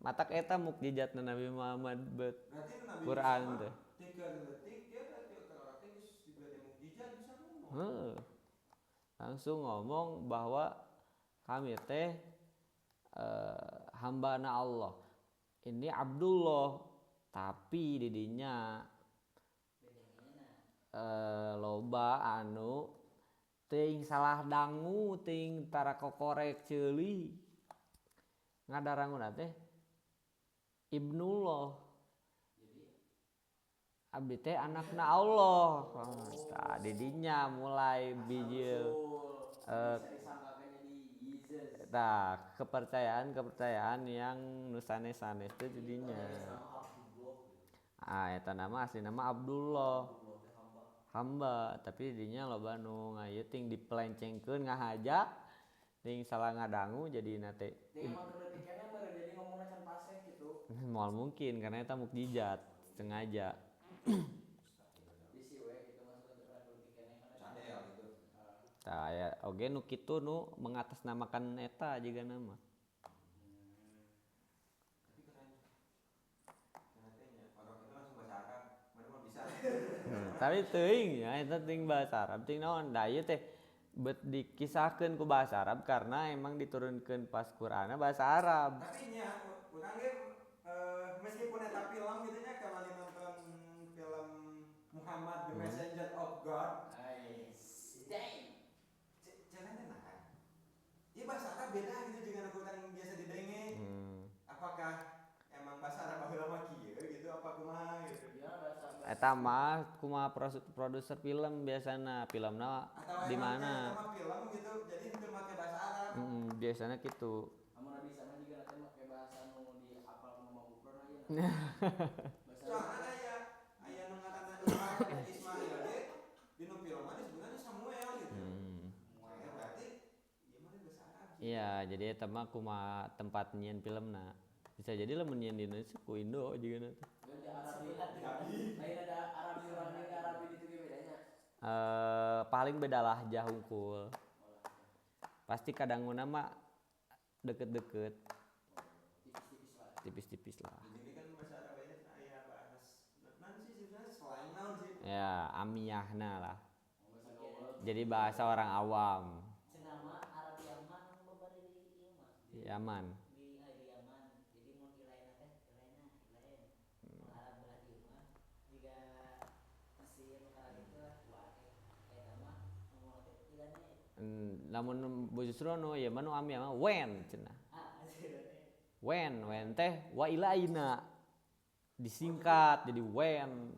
Matak eta mukjizatna Nabi Muhammad bet Berarti Nabi Quran Isa teh. Tiga detik dia berarti orang teh geus diberi mukjizat bisa ngomong. Heeh. Langsung ngomong bahwa kami teh hambana Allah. Ini Abdullah, tapi didinya loba anu teuing salah dangu, teuing tara kokorek ceuli. Ngadaranguna teh Ibnullah. Abdi teh anakna Allah. Tah didinya mulai bijil Bisa disangkakan jadi Jesus. tah kepercayaan-kepercayaan yang nu sanes-sanes teh didinya. Ah eta nama asli nama Abdullah. Hamba, tapi didinya loba nu ngayeut ting dipelencengkeun ngahaja ting salah ngadangu jadina teh. Dia emang keletikannya meureun jadi ngomongna can paseh gitu. Moal mungkin karena eta mukjizat sengaja. Bisi we gitu maksudna keletikannya karena Cadel gitu. Tah aya oge nu kitu nu mengatasnamakan eta jigana mah. Tapi keren. Keren teh nya. Orang itu langsung bahasa Arab. Mana mah bisa. Tapi teuing ya eta teuing bahasa Arab teuing naon da ieu teh bet dikisahkeun ku bahasa Arab karena emang diturunkeun pas Qur'anna bahasa Arab. Tapi nya urang ge meskipun eta film gitu nya kembali nonton film Muhammad the Messenger of God. Ais. Dang. Caranya nah. Ieu bahasa Arab beda gitu dengan aku yang biasa didenge. Apakah emang bahasa Arab baheula mah kieu gitu apa kumaha gitu. Ya bahasa Eta mah kumaha produser film biasana, filmna Atau di emang mana? eta mah film gitu jadi henteu make bahasa Arab. Biasana kitu. Amun Nabi sama juga nanti make bahasa nu di apal ku Mama Gufron aja. Bahasa Soalnya aya aya nu ngaranna Ismail ge di nu film mah disebutna Samuel gitu. Ya berarti ieu mah bahasa Arab. Iya, jadi eta mah kumaha tempat nyieun filmna. Bisa jadi lamun nyieun di Indonesia ku Indo jigana teh. Di Arabi, lain ada Arabi orang lain Arabi itu ge bedanya. Paling beda lahjah hungkul. Pasti kadanguna mah deket-deket. Tipis-tipis lah. Tipis-tipis lah. Jadi kan bahasa Arab nya aya bahasa naon sih sebenarnya selain naon sih. Ya, amiyahna lah. Bahasa gaul. Jadi bahasa orang awam. Cenah Arab Yaman babari di ieu mah. Yaman. Di Yaman. Jadi mun ilaina teh ilaina ilain. Mun Arab belah dieu mah jiga Mesir nu kana kitu lah wae. Eta mah ngomong teh ilane. Lamun justru nu ieu mah nu amiyah mah wen cenah. Ah, ilane. Wen, wen teh wa ilaina. Disingkat jadi wen.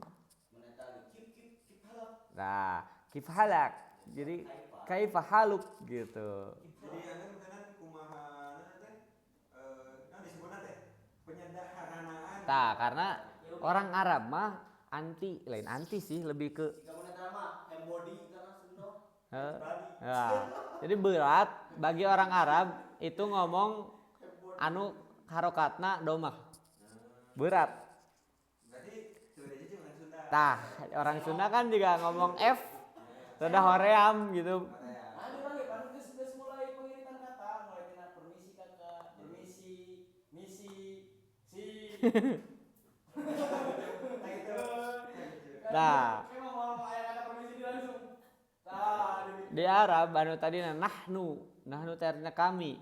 Mun eta ge kip kip kip halak. Nah, kif halak. Jadi kaifa haluk gitu. Jadi anu meureunna kumaha teh naon disebutna teh penyederhanaan. Tah, karena orang Arab mah anti, lain anti sih, lebih ke Jika mun eta mah embody karena Sunda. Nah, jadi berat bagi orang Arab itu ngomong anu harokatna domah. Berat. Berarti sebenarnya sih orang Sunda. Tah, orang Sunda kan juga ngomong F rada hoream gitu. Nah, di Arab anu tadina nahnu, nahnu teh artinya kami.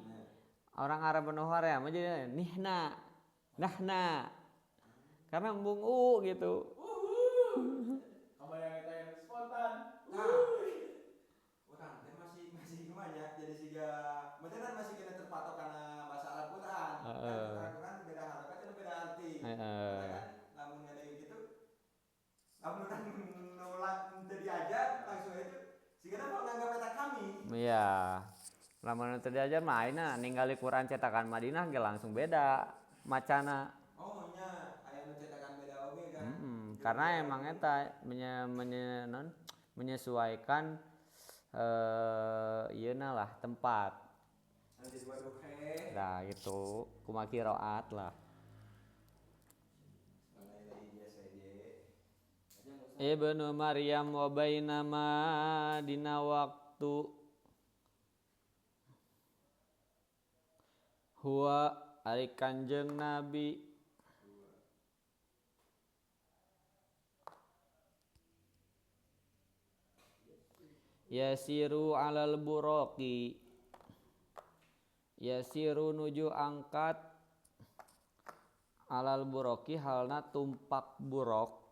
Orang Arab anu horea mah jadi nihna, nahna. Karena embung u gitu. Kabayang eta yang spontan. Nah, urang teh masih masih gimana ya? Jadi siga maksudnya kan masih kena terpatok karena bahasa Arab Quran. Heeh. Kan Quran beda harokat dan beda arti. Heeh. Kan lamun ada yang gitu, lamun urang nolak teu diajar langsung aja siga mau nganggap eta kami. Iya. Lamun teu diajar mah ayeuna ningali Quran cetakan Madinah ge langsung beda macana. Oh nya aya nu cetakan beda oge kan. Karena emang eta menyesuaikan ieuna lah tempat. Anu jadi waduh he. Nah gitu, kumaha qiraat lah. Ibnu Maryam wa bainama dina waktu huwa ari Kanjeng Nabi yasiru alal buraqi yasiru nuju angkat alal buraqi halna tumpak buraq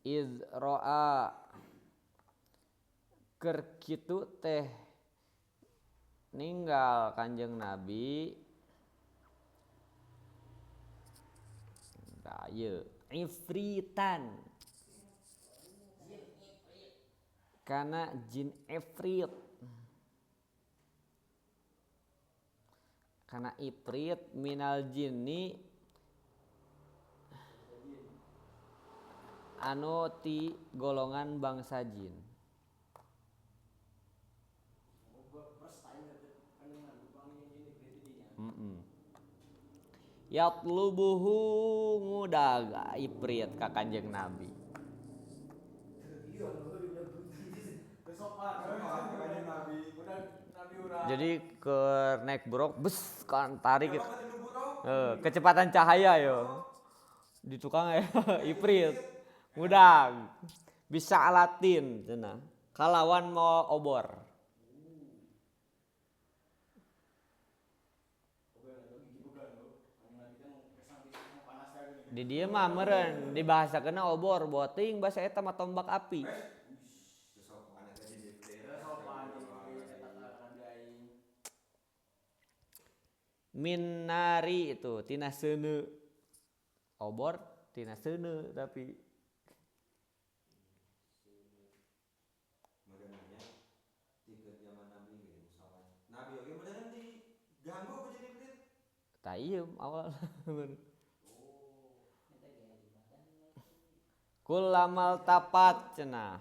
iz ro'a keur kitu teh ninggal Kanjeng Nabi tah ieu ifritan kana jin ifrit kana ifrit minal jinni anu ti golongan bangsa jin. Yatlubuhu ngudag ifrit ka Kanjeng Nabi. Jadi ke naik buruk bes kan tarik kecepatan cahaya yo. Di tukang ya ifrit ngudag bisa alatin cenah kalawan mau obor. Di dieu mah meureun dibahasakeunna obor boting bahasa eta mah tombak api. Min nari itu tina seuneu. Obor tina seuneu tapi tah ieu awal. Kulamal tapat cenah.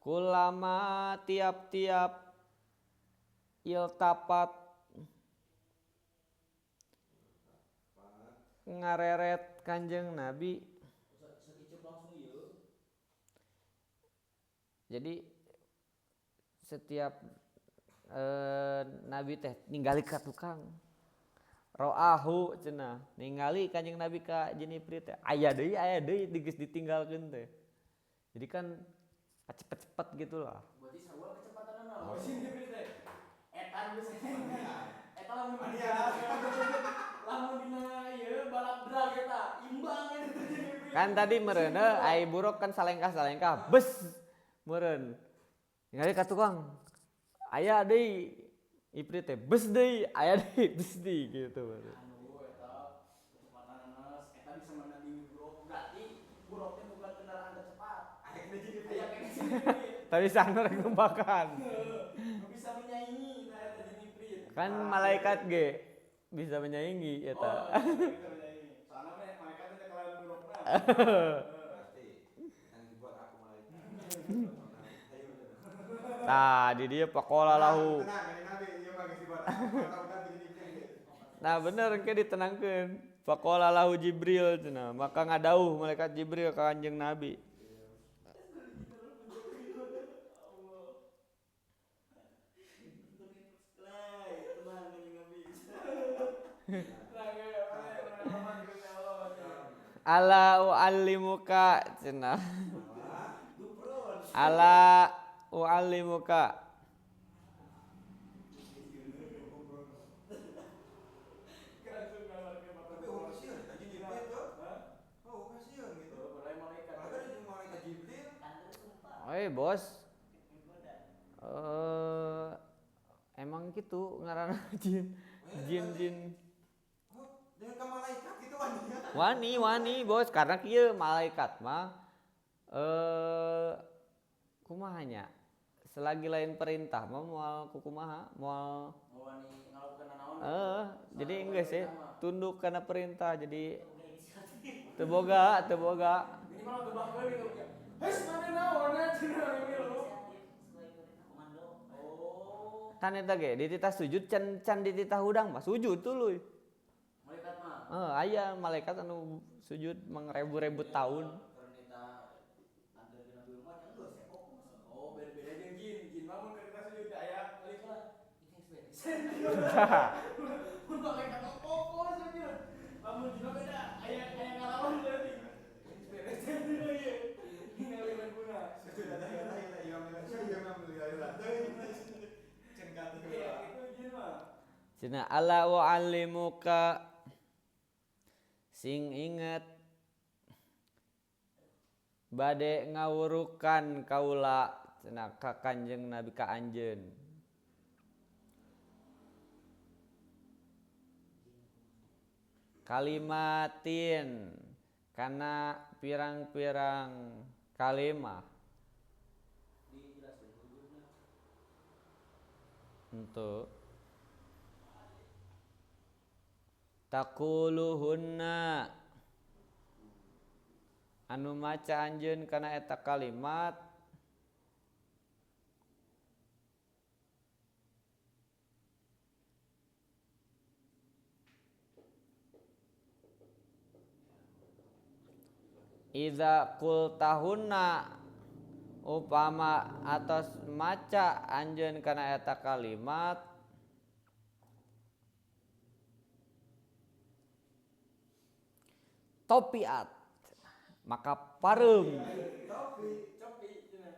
Kulama tiap-tiap iltapat ngareret Kanjeng Nabi. Jadi setiap Nabi teh ningali ka tukang. Ro'ahu cenah ningali Kanjeng Nabi ka jin ifrit teh aya deui geus ditinggalkeun teh. Jadi kan cepet-cepet gitulah. Berarti sarua kecepatanna naon jin ifrit teh. Eta geus eta lamun lamun dina ieu balap drag eta imbang eta jin ifrit. Kan tadi meureun ai buruk kan salengkah-salengkah bes meureun. Ningali ka tukang aya deui ifrit teh bes deui aya deui bes deui gitu. Anu eta kecepatanna eta bisa menandingi buruk. Berarti buruk teh bukan kendaraan tercepat. Aya kena jin ifrit. Aya kena jin ifrit. Tapi sana rek numbakan. Nu bisa menyaingi eta eta jin ifrit. Kan malaikat ge bisa menyaingi eta. Oh, bisa menyaingi. Soalna mah malaikat teh kalayan burukna. Pasti. Yang dibuat aku malaikat. Tah di dieu faqala lahu. Nah bener engke ditenangkeun. Faqala lahu Jibril cenah, maka ngadauh malaikat Jibril ka Kanjeng Nabi. Ala u'allimuka cenah. Ala u'allimuka. Tapi oh kasihan anjing Jibril tuh. Oh kasihan gitu. Apalagi ada malaikat Jibril. Oi, bos. Eh emang gitu ngaranna jin. Jin-jin. Oh, dengan ke malaikat gitu waninya. Wani wani bos karena kieu malaikat mah kumaha nya? Selagi lain perintah mah moal kukumaha, moal Mau wani ngalakukeun nanaon. Jadi enggak sih tunduk karena perintah jadi teu boga, teu boga. Minimal gebahkeun gitu. Hei, mana naon cenah ini lo. Sesuai perintah komando. Oh, Kan eta ge dititah sujud can can dititah hudang mah sujud tuluy. malaikat mah. Aya malaikat anu sujud mangrebu-rebu tahun. Karena antar Nabi Muhammad kan geus sepok. Oh, beda-beda jeung jin. Jin mah mun keur sujud aya balik lah. Ini geus beres. Mun malaikat mah pokok sujud. Lamun jin mah beda, aya aya ngalawan berarti. Geus beres ieu. Ningali guna. Sujud ada ya lah ya imam imam ya cengkat Iya, itu jin mah. Cenah ala wa'allimuka sing inget bade ngawurukan kaula cenah ka Kanjeng Nabi ka anjeun. Kalimatin kana pirang-pirang kalimah Dijelasin wujudna. untuk taquluhunna anu maca anjeun kana eta kalimat idza qultahunna upama atos maca anjeun kana eta kalimat topiat maka pareum Topi, Copi cenah.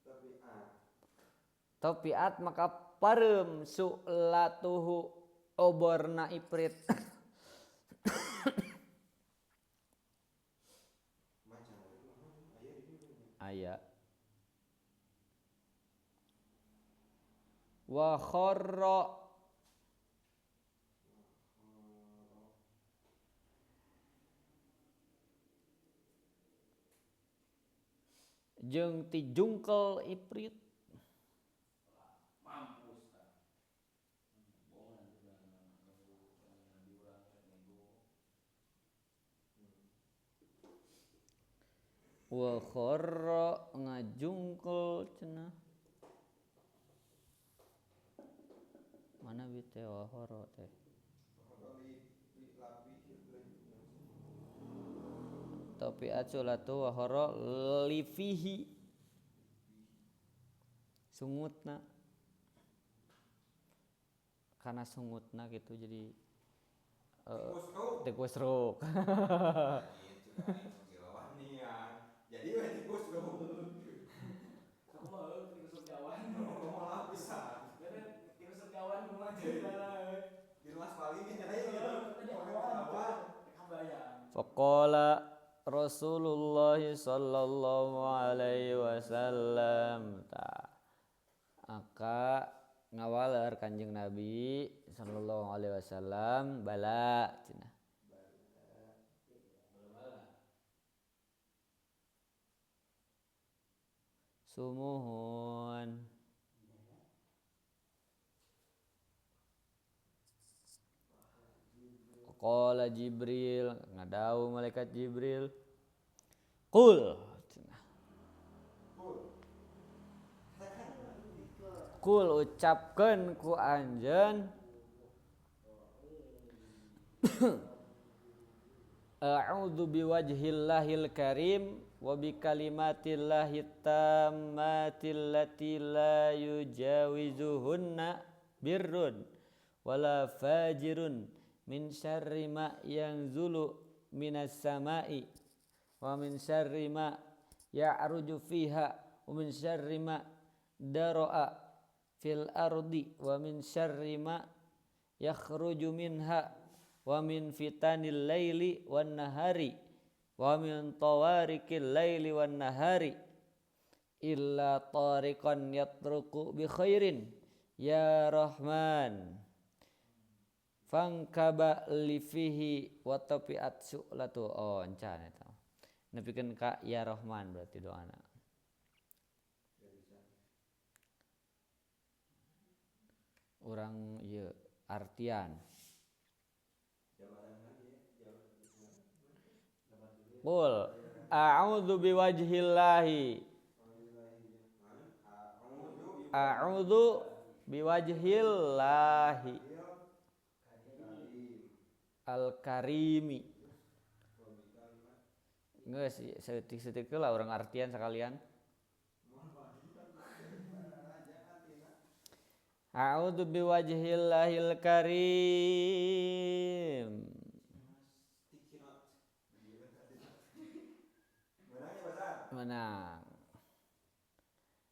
topi ah. topiat maka pareum su'latuhu oborna iprit. Macan aya di dieu. Aya wa kharra jeung tijungkel iprit. Mampus tah. Bohong nanti udah nunggu Nabi urang rek nego. Wa kharra ngajungkel cenah. Mana bi teh wa kharra teh? Tapi aculatu wa kharra lifihi sungutna. Karena sungutna gitu jadi Tikus tikus ruk. Jadi we tikus ruk. Aku mah heuh tikus surgawan. Ngomong lapisan. Bener tikus surgawan kumaha ceritana heuh. Di luas paling nya gitu. Tadi Ngomong awan. apa? Kabayang. Faqala Rasulullah sallallahu alaihi wasallam ta aka ngawaler Kanjeng Nabi sallallahu alaihi wasallam bala cenah. Sumuhun. Qala Jibril ngadau malaikat Jibril. Qul cenah. Qul ucapkeun ku anjeun a'udzu biwajhillahil karim wa bikalimatillahi tammati allati la yujawizuhunna birrun wala fajirun min syarri ma yanzulu minas sama'i wa min syarri ma ya'ruju fiha wa min syarri ma dara'a fil ardi wa min syarri ma yakhruju minha wa min fitanil laili wan nahari wa min tawarikil laili wan nahari illa tariqan yatruku bi khairin ya Rahman fangkaba li fihi wa tafiat su'latu. Oh encan eta nepikeun ka ya Rahman berarti doana. Urang ieu artian. Qul a'udzu biwajhillahi. A'udzu biwajhillahi al-karimi. Geus saeutik-saeutik lah urang artian sekalian. A'udzu biwajhillahil karim. Menang.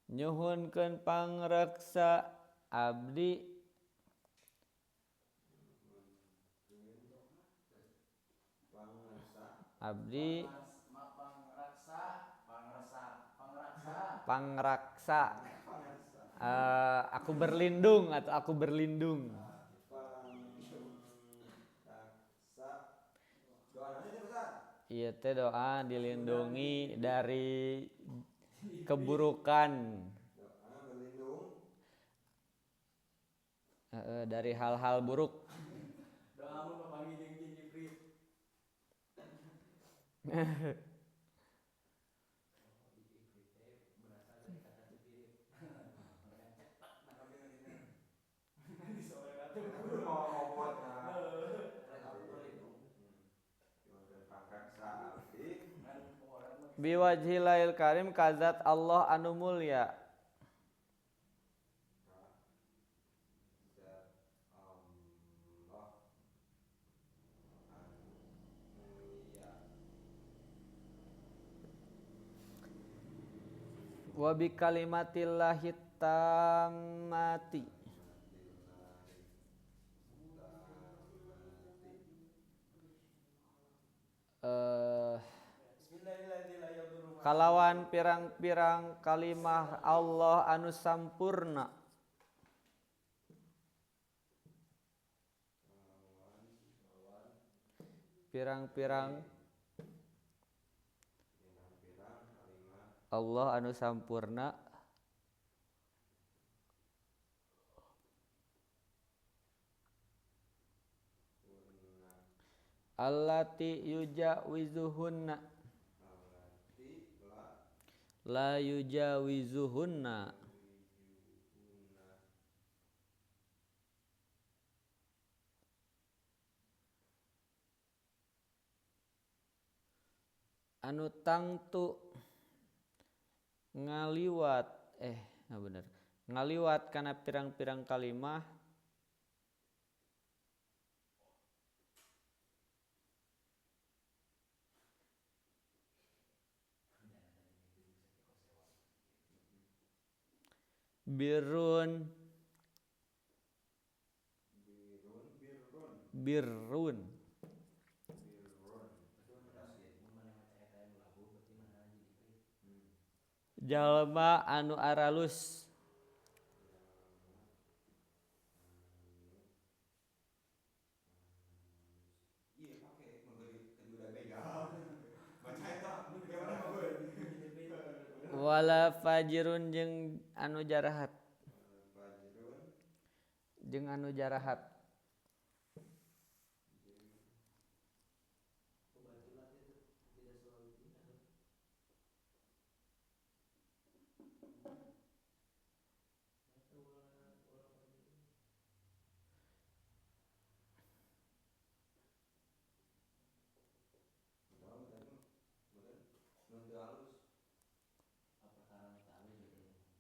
Nyuhunkeun pangreksa abdi abdi pangraksa, aku berlindung atau aku berlindung. Iya teh doa dilindungi dari keburukan, dari hal-hal buruk. Biwajhillahil karim kazat Allah anu mulia. Wa bi kalimatillahi tammati. Kalawan pirang-pirang kalimah Allah anu sampurna. Pirang-pirang Allah anu sampurna allati yujawizuhunna la yujawizuhunna anu tangtu ngaliwat bener ngaliwat kana pirang-pirang kalimah birrun birrun jalma anu aralus wala fajirun jeung anu jarahat jeung anu jarahat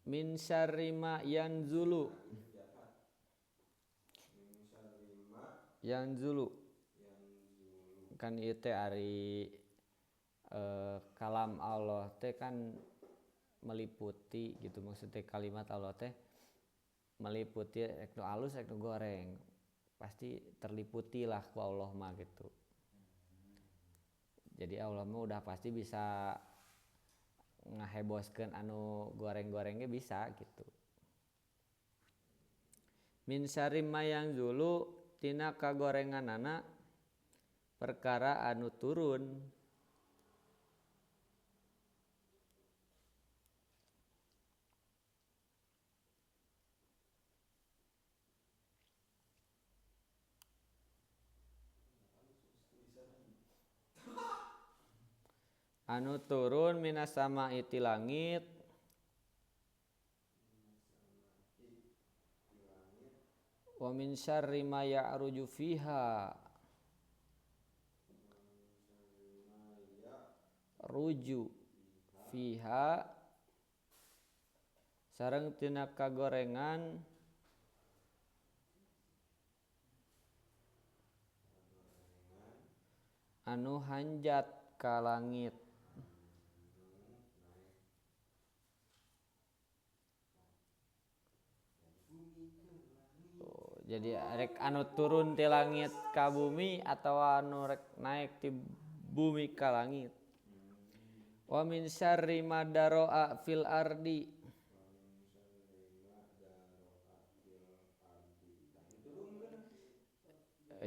min syarri ma yanzulu Yanzulu kan ieu teh ari kalam Allah teh kan meliputi gitu, maksudnya kalimat Allah teh meliputi rek nu alus rek nu goreng pasti terliputi lah ku Allah mah gitu. Jadi Allah mah udah pasti bisa ngaheboskeun anu goreng-gorengnya bisa gitu. Min syarri ma yanzulu tina kagorenganana perkara anu turun anu turun minas sama'i ti langit wa min syarri ma ya'ruju fiha ruju fiha sareng tina kagorengan anu hanjat ka langit. Jadi rek anu turun ti langit ka bumi atawa anu rek naik ti bumi ka langit. Wa min syarri ma daro'a fil ardi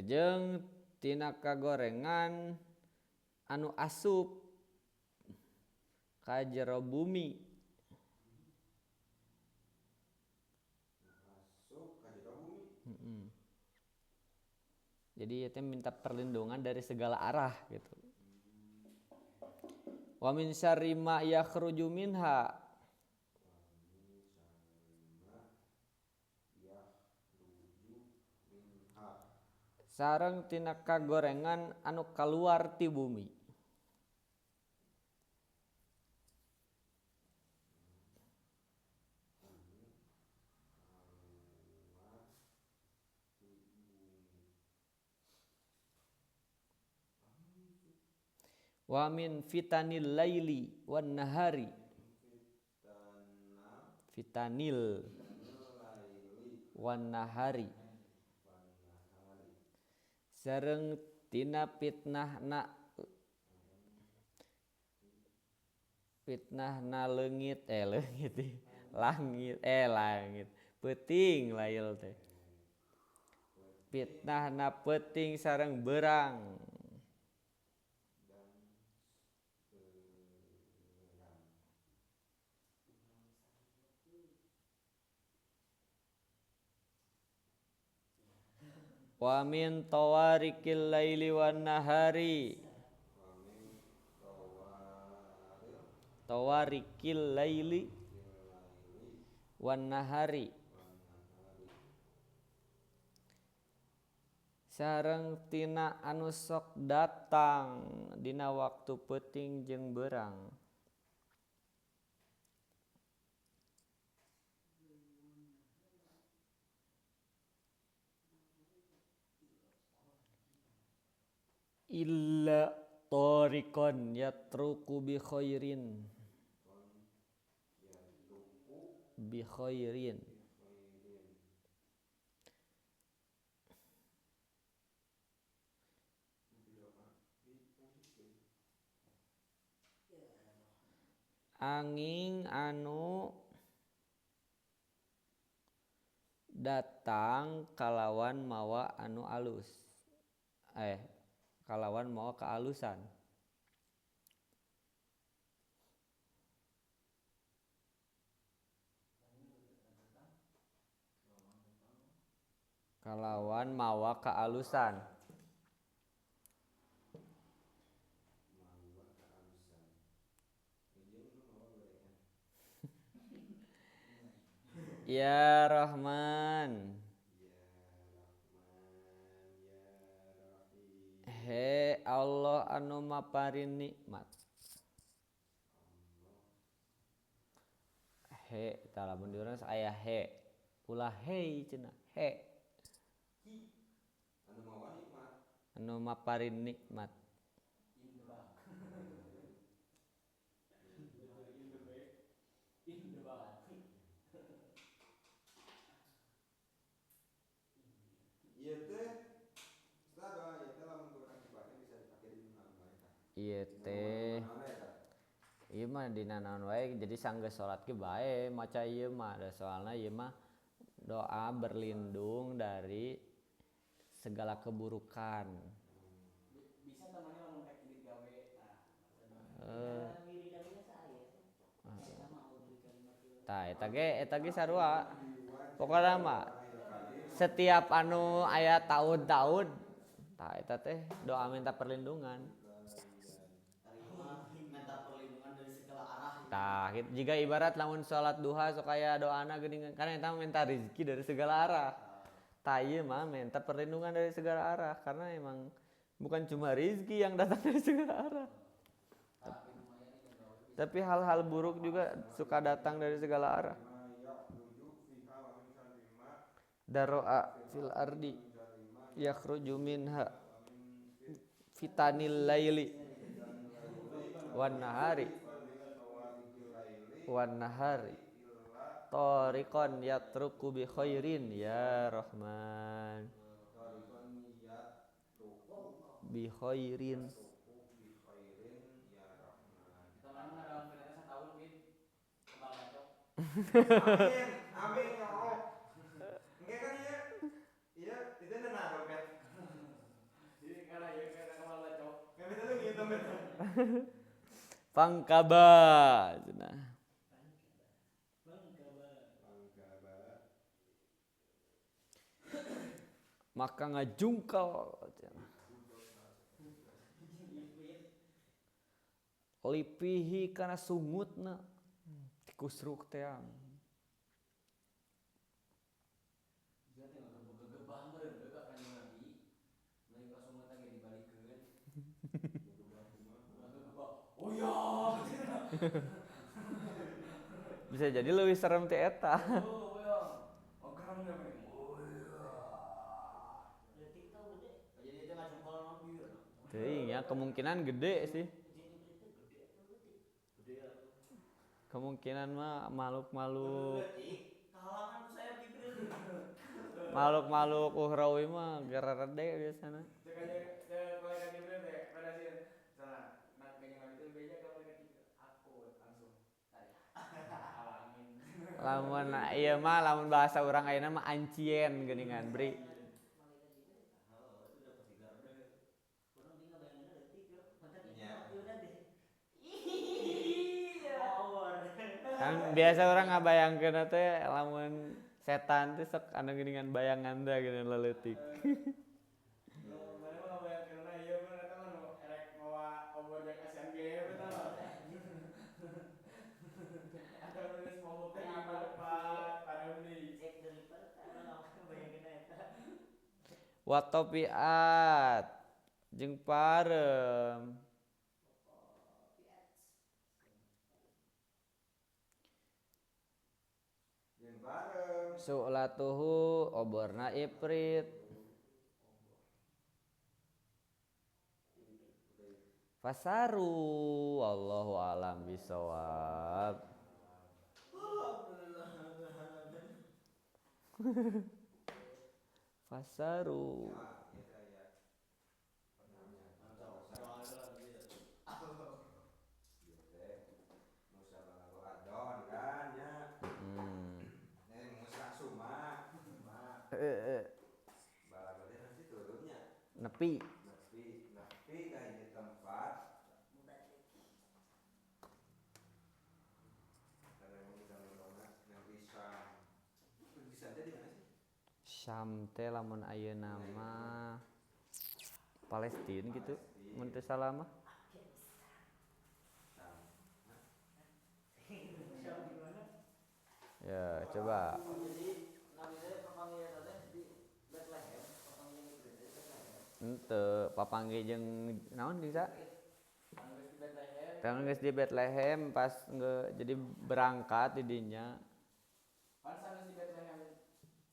jeung tina kagorengan anu asup ka jero bumi. Jadi itu minta perlindungan dari segala arah gitu. Wa min syarri ma yakhruju minha sareng tina kagorengan anu kaluar ti bumi. Wa min fitanil laili wan nahari fitanil wan nahari sareng tina fitnahna fitnahna leungit leungit langit langit peuting lail teh fitnahna peuting sareng beurang. Wa min tawarikil laili wan nahari tawarikil laili wan nahari sareng tina anu sok datang dina waktu peuting jeung beurang. Illa tariqan yatruku bi khairin bi khairin angin anu datang kalawan mawa anu alus kalawan mawa kealusan. Kalawan mawa kealusan. Ya Rahman, he Allah anu maparin nikmat. He tah lamun di urang aya he. Ulah hei cenah he. Anu mawa Anu maparin nikmat. Ieu teh setelah doa ieu teh lamun kurang dipake bisa dipake di naon wae tah. Ieu teh ieu mah dina naon wae jadi sanggeus salat ge bae maca ieu mah da soalna ieu mah doa berlindung dari segala keburukan. Bisa temannya lamun rek indit gawe tah. Tah eta ge sarua. Pokona mah setiap anu aya taun-taun tah eta teh doa minta perlindungan. Minta perlindungan dari segala arah. Tah jika ibarat lamun salat duha sok aya doana geuning kan eta minta rezeki dari segala arah. Tah ieu mah minta perlindungan dari segala arah karena emang bukan cuma rezeki yang datang dari segala arah. Tapi hal-hal buruk juga suka datang dari segala arah. Daro'a fil ardi yakhruju minha fitanil laili wan nahari wan nahari tariqan yatruku bi khairin ya rahman bi khairin. Amin, amin ya Allah. Engke kan ieu ieu itu nana dompet. Jadi karena ieu karena kebal bacok. Nggak bisa tuh gitu dompet. Pangkaba cenah. Maka ngajungkal cenah. Lipihi kana sungutna tikusruk teang. Bisa jadi lebih serem teh eta. Teuing ya, kemungkinan gede sih. Kemungkinan mah makhluk-makhluk makhluk-makhluk ukhrawi mah gerede biasana. Lamun ieu mah lamun bahasa urang ayeuna mah ancien geuningan bri. Kan biasa orang ngabayangkeun teh lamun setan teh sok anu geuningan bayangan teh geuningan leutik. Watopiat jeung pareum. Su'latuhu oborna iprit. Fasaru wallahu alam bisawab. Fasaru. Nepi. Nepi ka hiji tempat. Syam teh lamun ayeuna mah Palestina gitu, mun teu salah mah. Ya, coba. Henteu, papanggih jeung naon bisa? Tang geus di Bethlehem pas jadi berangkat di dinya. Pan sanggeus di Bethlehem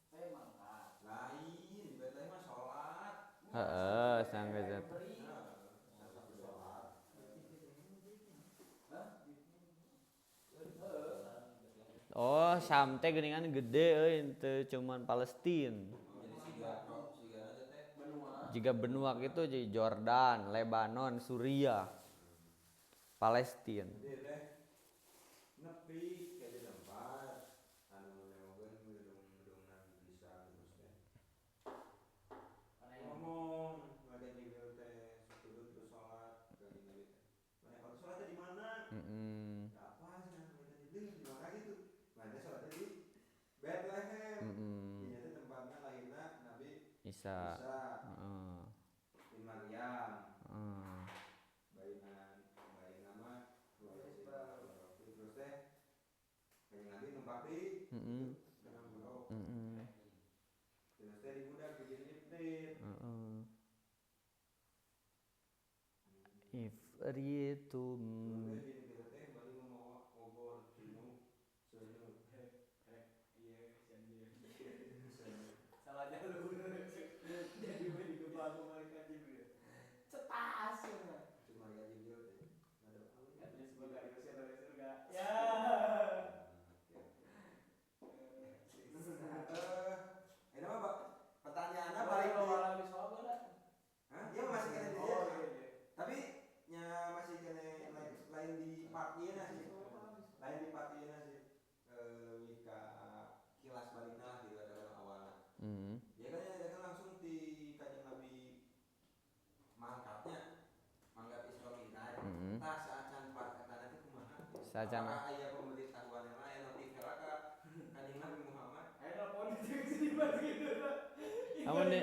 teh mangkat. Lain di Bethlehem mah salat. Heeh, sanggeus Syam teh geuningan gede euy teu cuman Palestina. Jika benua gitu jadi Jordan, Lebanon, Suriah, Palestina. Jadi teh nepi ka di tempat anu nemokeun gedung-gedung Nabi Isa terus teh. Ngomong malaikat Jibril teh sujud terus sholat ke Nabi teh. Mana kalau sholatnya di mana? Heeh. Ya apa sih malaikat Jibril di mana gitu? Mana sholatnya di Bethlehem. Heeh. Iya teh tempatnya lahirna Nabi Isa. Isa Heeh. bin Maryam. Heeh. Bayinan bayi nama terus teh kanjeng Nabi numpak di Heeh. dengan buruk. Heeh. Terus teh dibudak di Ifrit. Heeh. Ifritum. Terus teh bini teh bari ngomong obor cinu seuneu. Salah jalur. Jadi beri kepala malaikat Jibril. Cetas ya. Cuma malaikat Jibril teh ngadoa we. Katanya semoga diusir dari surga. Ya. Eh, ini mah Pak, pertanyaannya balik di Orang di soal mana? Hah? Iya masih kena di Oh, dia. iya, iya. Tapi nya masih kena lain, lain di part ieu na sih. Lain di part ieu na sih. Leuwih ka kilas balikna lah gitu ada awalna. Heeh. Ya kan ya kan langsung di kanjeng Nabi mangkatnya mangkat Isra Mi'raj. Heeh. Tah saacan part eta nanti kumaha? Saacan. Apakah aya pemberitahuan yang lain notif heula ka kanjeng Nabi Muhammad? Ayo telepon di sini mas gitu. Amun di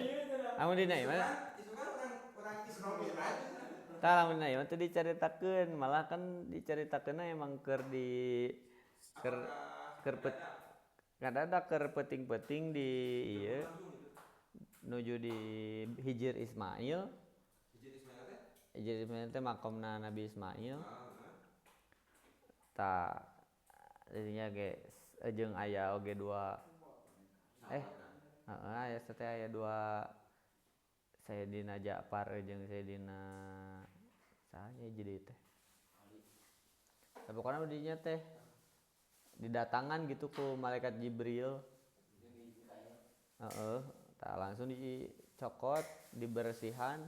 amun dina ieu mah Itu kan orang orang Isra Mi'raj. tah lamun dina ieu mah teu dicaritakeun, malah kan dicaritakeunna emang keur di keur keur pet kadada keur peuting-peuting di ieu nuju di Hijir Ismail. Hijir Ismail teh? Hijir Ismail teh makomna Nabi Ismail. Tah jadinya ge jeung aya oge dua heeh aya teh aya dua Sayyidina Ja'far jeung Sayyidina saha nya jadi teh. Tah pokona dinya teh didatangan gitu ku malaikat Jibril. Heeh, tah langsung dicokot, dibersihan,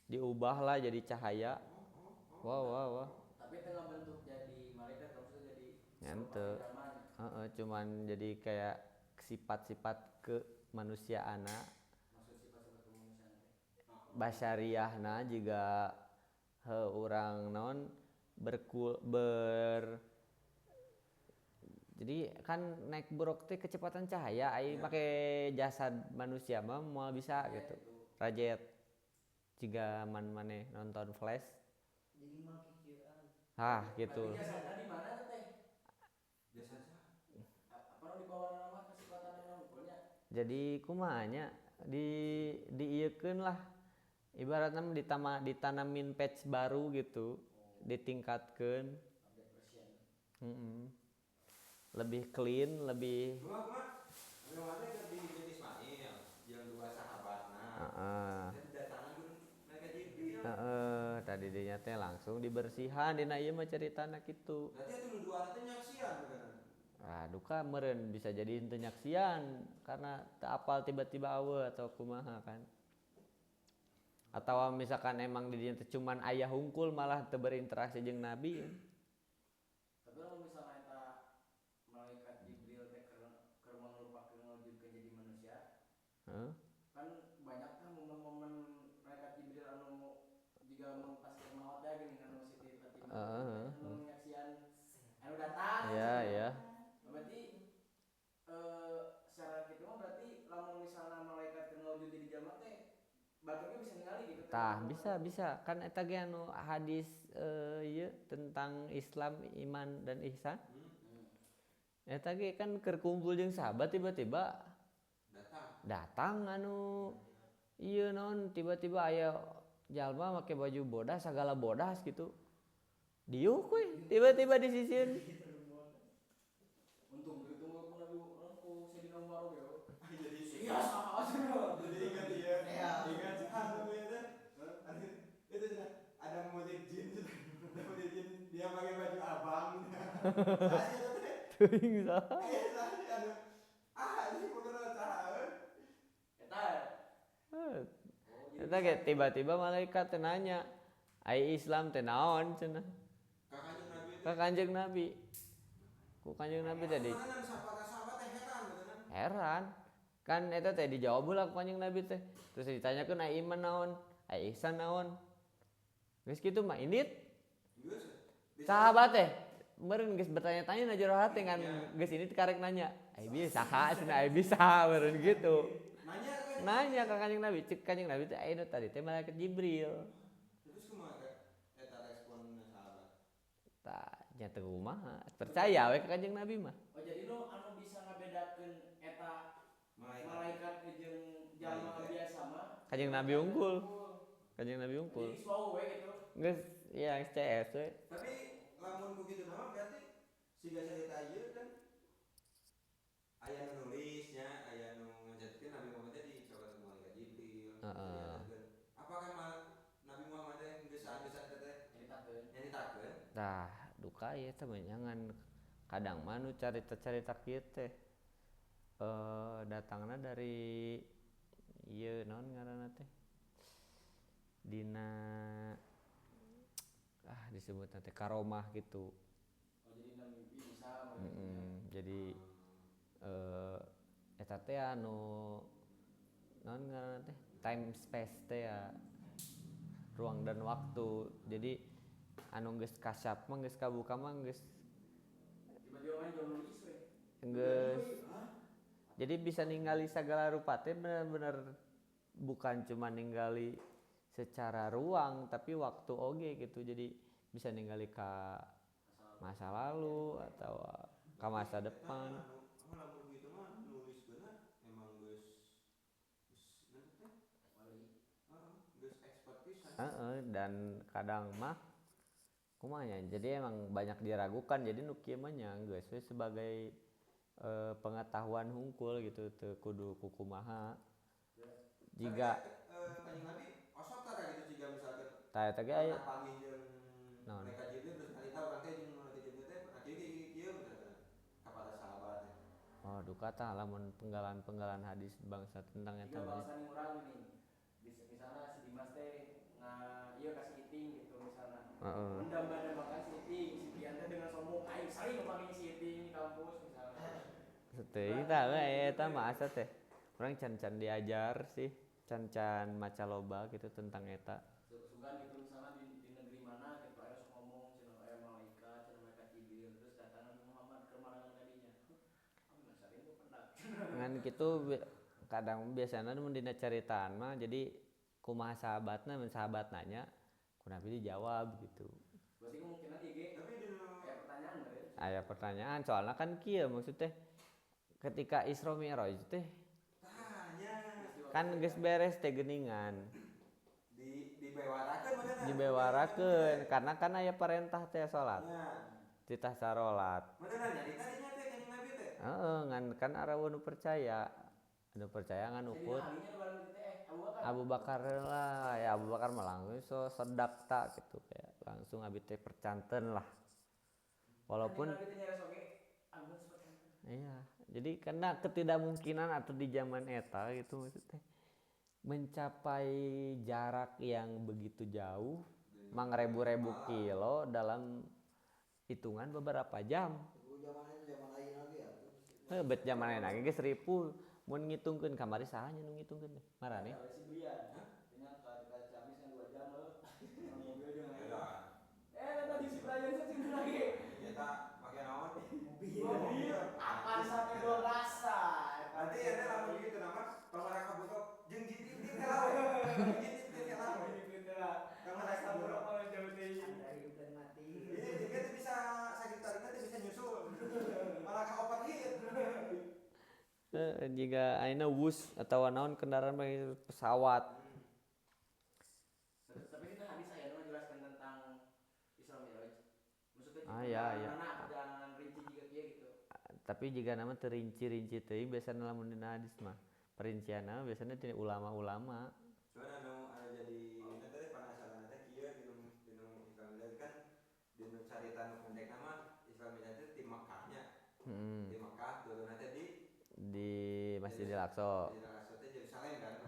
diubah lah jadi cahaya. Wah wah wah. Tapi tengah bentuk jadi malaikat maksudnya jadi Nyante. Heeh, cuman jadi kayak sifat-sifat kemanusiaanna. Maksud sifat-sifat kemanusiaan teh. Basyariahna juga urang naon berkul ber jadi kan naik buruk teh kecepatan cahaya ai make jasad manusia mah moal bisa gitu. Rajet jika man maneh nonton Flash. Jadi mah kikieuan. Hah, gitu. Tapi jasadna di mana teh? Jasad saha? Apa nu dibawa nama kesifatan anu pokoknya. Jadi kumaha nya di diieukeun lah. Ibaratna ditanamin patch baru gitu, ditingkatkeun. Update version. Heeh. Lebih clean, lebih Kumaha kumaha? Anu mana keur di Hijir Ismail jeung dua sahabatna. heeh. Dan datangan ku malaikat Jibril. Heeh, tadi dinya teh langsung dibersihan dina ieu mah caritana kitu. Berarti atuh nu dua teh nyaksian bukan? Ah, duka meureun bisa jadi henteu nyaksian karena teu apal tiba-tiba eueuh atau kumaha kan. Atau misalkan emang di dinya teh cuman aya hungkul malah teu berinteraksi jeung Nabi. Tapi lamun misalnya eta malaikat Jibril teh keur mangrupakeun ngawujudkeun jadi manusia, Heeh. kan banyak kan momen-momen malaikat Jibril anu jiga mun pas keur maot teh geuning anu Siti Fatimah. Heeh. Anu nyaksian anu datang. Iya, iya. Berarti secara kitu mah berarti lamun misalnya malaikat keur ngawujud jadi jalma teh baturnya bisa ningali gitu teh. Tah, bisa bisa kan eta ge anu hadis ieu tentang Islam, iman dan ihsan. Eta ge kan keur kumpul jeung sahabat tiba-tiba Datang. datang anu ieu naon tiba-tiba aya jalma make baju bodas sagala bodas gitu. Diuk we tiba-tiba di sisieun. Untung ditunggu ku Nabi urang ku Sayyidina Umar oge. Jadi Iya, sama aja. jadi ingat dia. Ingat saha namanya teh? Itu cenah, ada murid jin ada murid jin dia pakai baju abang. Saha sih eta teh? Teuing saha. Aya saha Eta ge tiba-tiba malaikat teh nanya, "Ai Islam teh naon?" cenah. Ka Kanjeng Nabi Ka Kanjeng Nabi. Ku Kanjeng Nabi tadi heran. Kan eta teh dijawab heula ku Kanjeng Nabi teh. Terus ditanyakeun ai iman naon, ai ihsan naon. Geus kitu mah indit. Sahabat teh meureun geus bertanya-tanya na jero hati ngan geus indit karek nanya. Ai bi saha cenah, ai bi saha meureun gitu. Nanya ka Kanjeng Nabi, cek Kanjeng Nabi teh ai nu tadi teh malaikat Jibril. Terus kumaha eta respon sahabat? Tah nya teu kumaha, percaya we ka Kanjeng Nabi mah. Oh jadi nu anu bisa ngabedakeun eta malaikat jeung jalma biasa mah Kanjeng Nabi unggul. Kanjeng Nabi unggul. Jadi wau we gitu. Geus ya CS we. Tapi lamun ku kitu mah berarti siga carita ieu kan aya nu nulisnya, aya nu ngajarkeun Nabi Muhammad teh dicoba ku malaikat Jibril. Heeh. Apakah Nabi Muhammad teh geus saat-saat teh nyaritakeun? Tah, duka ieu teh mah jangan kadang mah nu carita-carita kieu teh datangna dari ieu naon ngaranna teh dina disebutna teh karomah gitu. Oh jadi dina mimpi bisa. Jadi eta teh anu naon ngaranna teh time space teh ya, ruang dan waktu. Jadi anu geus kasyap mah geus kabuka mah geus tiba-tiba mah nulis we. Geus. Jadi bisa ningali segala rupa teh bener-bener bukan cuma ningali secara ruang tapi waktu oge gitu. Jadi bisa ningali ka masa lalu atau ka masa depan. Lamun gitu mah nuliskeunna emang geus geus expert pisan. Heeh, dan kadang mah kumaha nya, jadi emang banyak diragukan. Jadi nu kieu mah nya geus we sebagai pengetahuan hungkul gitu, teu kudu kukumaha. Jika Kanjeng Nabi osok tara gitu jiga misalkan tah eta ge aya panggih jeung naon malaikat Jibril terus nyarita urang teh jeung malaikat Jibril teh pernah kieu kieu kieu misalkan ka para sahabat. Oh duka tah lamun penggalan-penggalan hadis bangsa tentang eta mah. Bangsa urang gini. Misalnya si Dimas teh ieu kasih iting gitu misalnya. Heeh. Mendamba-dambakan si iting, si Dian teh dengan sombong aing sering ngepanggil si iting di kampus misalnya. Teuing tah we eta mah asa teh. Urang can-can diajar sih, can-can maca loba gitu tentang eta. Sugan gitu misalnya di negeri mana gitu aya sok ngomong cenah aya malaikat, cenah malaikat Jibril terus datang Nabi Muhammad ke marangan tadinya. Ah sering pendak. Ngan kitu kadang biasana mun dina caritaan mah jadi kumaha sahabatna mun sahabat nanya ku Nabi dijawab gitu. Berarti kemungkinan IG tapi aya pertanyaan meureun. Aya pertanyaan soalna kan kieu maksud teh ketika Isra Mi'raj teh kan geus beres teh geuningan. Dibewarakeun bener. Dibewarakeun karena kan aya perintah teh salat. Titah sarolat. Bener nyarita dinya teh Kanjeng Nabi teh. Heeh, ngan kan araweun nu percaya. Anu percaya ngan ukur. Abu Bakar lah, ya Abu Bakar mah langsung so sedakta gitu kayak langsung abi teh percanten lah. Walaupun iya, jadi karena ketidakmungkinan atau di zaman eta gitu maksudnya mencapai jarak yang begitu jauh, mang ribu-ribu kilo dalam hitungan beberapa jam. Heuh, bet zaman ayeuna ge geus ripuh. Mun ngitungkeun kamari saha nya nu ngitungkeun teh? Marane. Tadi si Brian sih lagi. Eta make naon? Mobil. Apa sampai dua rasa? Berarti eta lamun kitu nama pamaraka butuh jeung jitit heula we. Jitit heula we. Pamaraka butuh. Ini juga tuh bisa sakit tarikna teh bisa nyusul. Malah ka opat hit. Jika ayeuna wus atawa naon kendaraan pakai pesawat. Tapi itu hadis aya nu menjelaskan tentang Isra Mi'raj. Maksudnya ya ya. Perjalanan rinci juga kieu gitu. Tapi jika nama terinci-rinci teuing biasana lamun dina hadis mah. Perincianna biasanya tina ulama-ulama. Cuman anu anu jadi eta teh penasaran teh kieu dinu Isra Mi'raj kan dinu carita nu pendekna mah Isra Mi'raj teh di Mekahnya. Di Mekah turunna teh di Masjidil Aqsa. Masjidil Aqsa teh Yerusalem kan.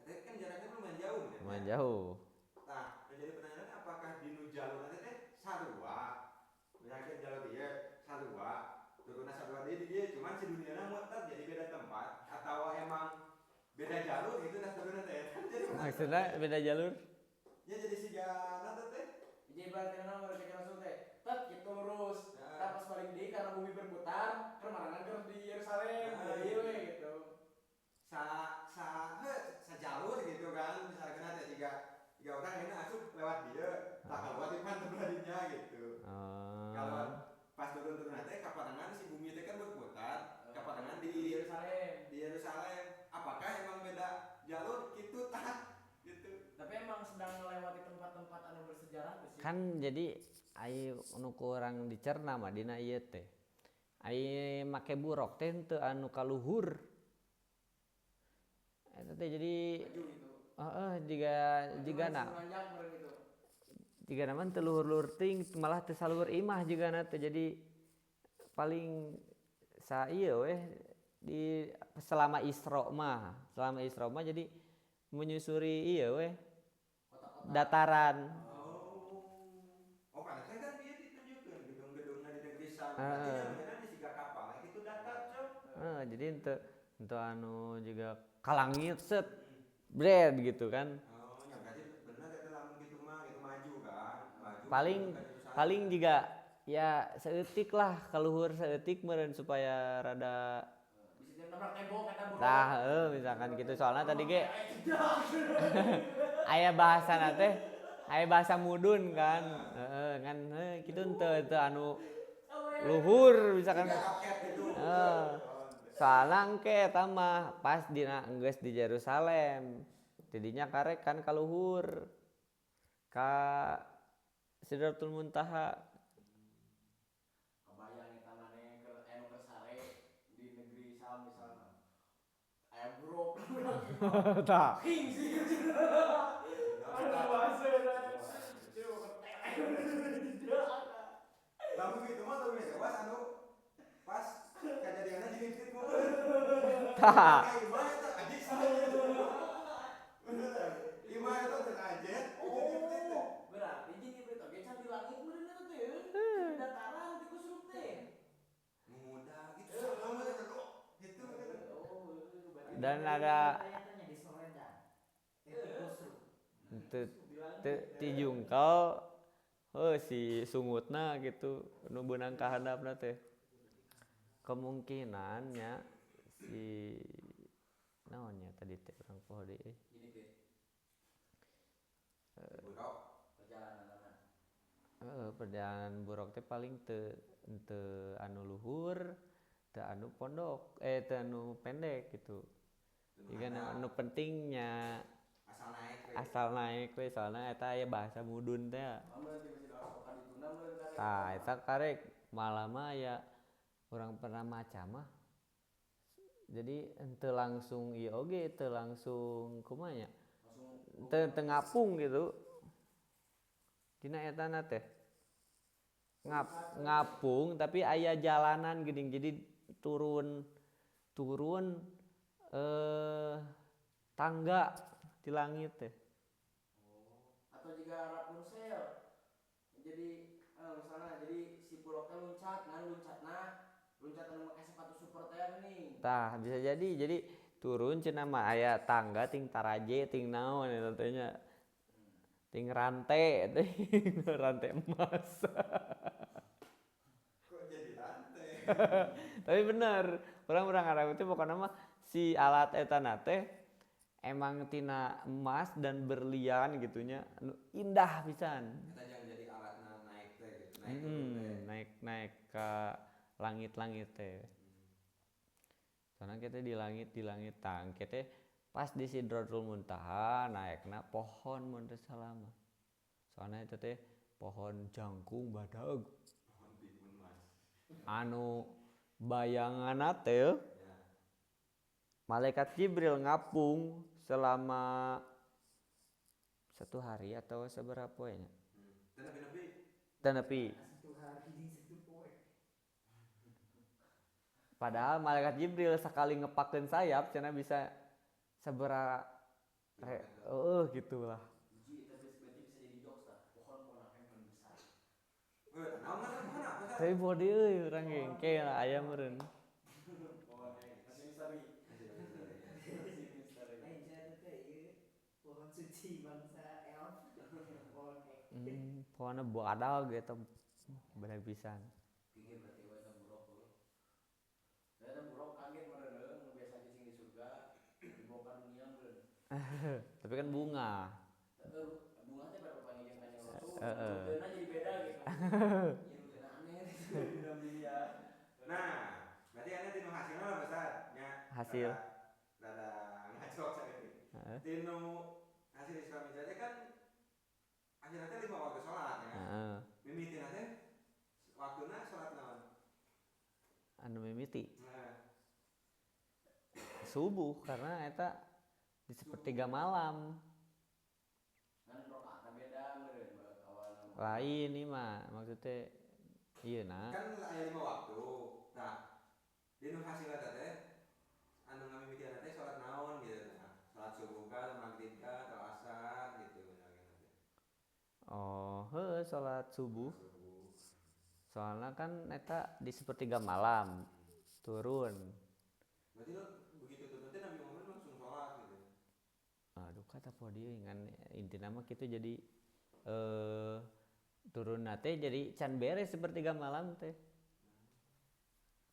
Eta kan jaraknya lumayan jauh. Lumayan jauh. Nah, yang jadi pertanyaan apakah di nu jalur nanti teh sarua? Misalkan jalur ieu sarua, turunna sarua deui di dieu, cuman si duniana muter jadi beda tempat atau emang beda jalur gitu nah turunna teh. Kan jadi Maksudnya beda jalur? Ya jadi siga nanti teh. Jadi ibaratnya nama mereka langsung teh, tet gitu lurus. Ya. Tah pas balik deui karena bumi berputar, keur marangan keur di Yerusalem, Nah. jadi we gitu. Sa sa heuh, sajalur gitu kan misalkan ada tiga tiga orang ini asup lewat dia tak keluar di mana dinya gitu. Kalau Oh. pas turun-turun nanti kaparengan si bumi teh kan berputar, kaparengan Di Yerusalem. di Yerusalem. Apakah emang beda jalur gitu tah gitu. Tapi emang sedang melewati tempat-tempat anu bersejarah tuh sih. Kan jadi ai nu kurang dicerna mah dina ieu teh. Ai make buruk teh henteu anu kaluhur. Eta teh jadi Maju gitu. heeh jiga jiga na Menanjak meureun gitu. jiga na mah teu luhur-luhur teuing malah teu saluhur imah jigana teh jadi paling sa ieu weh di selama Isra mah jadi menyusuri ieu weh Kota-kota. dataran. Oh. Oh, karena saya kan dia ditunjukkan gedung-gedungnya di negeri Sam. Heeh. Berarti yang beneran di siga kapal gitu datar, Cok. Heeh, jadi henteu henteu anu juga kalangit set bread gitu kan. Oh, ya berarti bener eta lamun gitu mah gitu maju kan. Maju. Paling ke Yerusalem. paling juga ya seeutik lah kaluhur seeutik meureun supaya rada Bisa jadi nabrak tembok eta buruk. tah heuh misalkan gitu soalnya tadi ge aya bahasana teh aya bahasa mudun kan heeh kan heuh kitu henteu henteu anu luhur misalkan Siga roket gitu. heeh soalna engke eta mah pas dina enggeus di Yerusalem tidinya karek kan kaluhur ka Sidratul Muntaha. Kebayang eta maneh keur anu keur sare di negeri Sam misalnya. Aya buruk. Tah. King sih. Ada bahasa eta. Lamun gitu mah lebih dewas anu pas kejadiannya jadi fit mah. Tah. Kayak imah eta anjing saha gitu. Bener. Imah eta teu ajet, jadi fit teh. Oh, berarti jin ibrit oge can di langit meureun eta teh. Dataran ti kusruk teh. Muda gitu sama eta oh, gitu gitu. Oh, berarti Dan ada Ternyata di Soredan. teu teu ti jungkal heuh si sungutna gitu nu beunang ka handapna teh. Kemungkinannya si naon nya tadi teh urang poho deui euy. Gini Fit, Buruk. perjalanan mana? Heeh, perjalanan buruk teh paling teu teu anu luhur, teu anu pondok, teu anu pendek gitu. Jika anu pentingnya Asal naik we. asal naik we soalna eta aya bahasa mudun teh. Berarti masih ka dituna meureun karek. Tah eta karek malah mah aya urang pernah maca mah. Jadi henteu langsung ieu oge teu langsung kumaha nya? Langsung Teu teu ngapung gitu. Dina etana teh. Ngapung tapi aya jalanan geuning jadi turun turun tangga di langit teh. Oh, atau jika Rapunzel. Jadi misalnya jadi si buruknya loncat, nah loncatna, loncat anu make sepatu super teh geuning. Tah bisa jadi turun cenah mah aya tangga ting taraje ting naon eta teh nya. Ting rantai ting rantai emas. Kok jadi rantai? Tapi bener, urang-urang Arab itu pokoknya mah si alat eta na teh emang tina emas dan berlian gitunya anu indah pisan. Eta jangan jadi alatna naik teh gitu, naik turun teh. Naik naik ke langit-langit teh. Soalnya kita di langit tang kita pas di Sidratul Muntaha naikna pohon mun teu salah mah. Soalnya itu teh pohon jangkung badag. Pohon timun mas. Anu bayanganna teh Ya. malaikat Jibril ngapung selama satu hari atau seberapa poe nya. Teu nepi-nepi. Teu nepi. Satu hari di satu poe. Padahal malaikat Jibril sekali ngepakeun sayap cenah bisa Heeh gitulah. Hiji eta berarti bisa jadi jokes tah. Pohon ponakan membesar. Tapi body euy urang ge engke lah aya meureun. Pohon masih misteri. Masih misteri. Lain saya teh ieu pohon suci bangsa elf. Pohon ek. Pohonna badag eta bener pisan. Gigi berarti we eta buruk we. Eta buruk kaget meureun nu biasa cicing di surga dibawa ka dunia meureun. Tapi kan bunga. Heeh, bunga teh baru panggil jeung Kanjeng Rasul. Heeh. Rutena jadi beda gitu. Ieu rutena aneh dina dunia. Nah, berarti anda tinu hasilna lah besar nya. Hasil. Rada ngacok saeutik. Heeh. Tinu hasil Isra Mi'raj teh kan akhirnya teh 5 waktu sholat ya. Heeh. Mimitina teh waktuna sholat naon? Anu mimiti Nah, subuh karena eta di sepertiga malam. Ngan rakaatna beda meureun awalna mah. Lain nih mah maksudnya iya nah. Kan aya 5 waktu. Nah, dinu hasilna teh anu ngamimitian teh sholat naon gitu nah. Sholat subuh kah, maghrib kah, atau asar gitu misalnya teh. Oh, heuh sholat subuh. Subuh. Soalnya kan eta di sepertiga malam turun. Berarti lo begitu turun teh Nabi Muhammad langsung sholat gitu. Aduh kata podium kan intina mah kitu jadi turun teh jadi can beres sepertiga malam teh.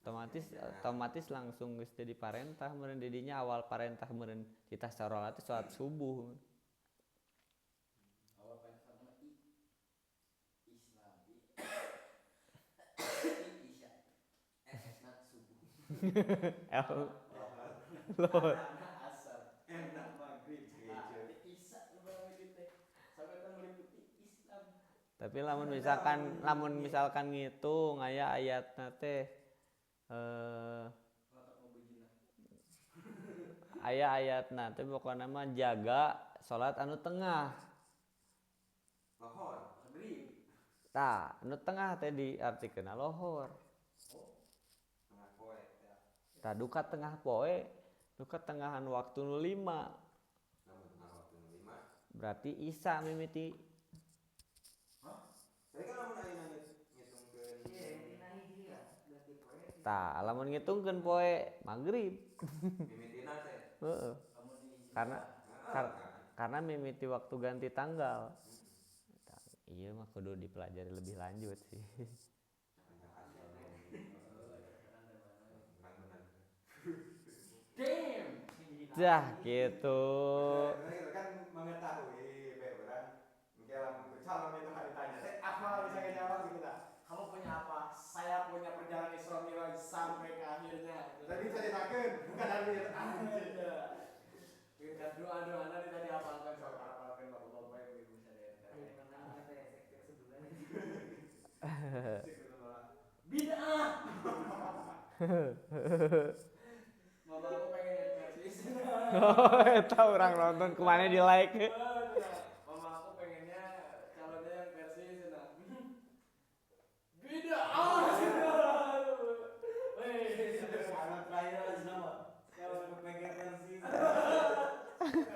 Otomatis otomatis langsung geus jadi parentah meureun didinya awal parentah meureun kita sarolat teh salat subuh. Awal parentah mah i Islam i i Isya S na subuh. L Lord. Asar Enak. maghrib Gitu. Isya lebaran gitu teh sampai teh meliputi Islam. Tapi lamun misalkan ngitung aya ayatna teh Ngotot mau bejina. aya ayatna teh pokona mah jaga salat anu tengah. Lohor. Maghrib. Tah, anu tengah teh diartikeunna lohor. Tengah poe ya. Tah duka tengah poe, duka tengahan waktu nu 5. Lamun tengah waktu nu 5. Berarti Isya mimiti. Tapi kan lamun ayeuna ngitungkeun Iya, intina hiji ya. Berarti poe. Tah, lamun ngitungkeun poe maghrib. Mimitina teh. Heeh. Lamun di Karena Heeh, kar- kan. karena mimiti waktu ganti tanggal. Tah, iya mah kudu dipelajari lebih lanjut sih. Damn. Dah gitu. Nah, kan mengetahui be urang engke lamun calon itu hari tanya teh apa bisa ngejawab gitu tah. Kamu punya apa? Saya punya perjalanan Isra Mi'raj sampai ke akhirnya. Tadi ceritakeun bukan hari anjing. Kita doa-doa nanti tadi apalkan soal apalkan bapak-bapak ibu-ibu sadaya. Ayo kenal teh sekte sebelah. Bid'ah. Mama aku pengen yang Persis. Oh, eta urang nonton kemana di like. Mama aku pengennya calonnya yang Persis nah. Bid'ah. Weh. Anak terakhir aja nama. SPPG Persis.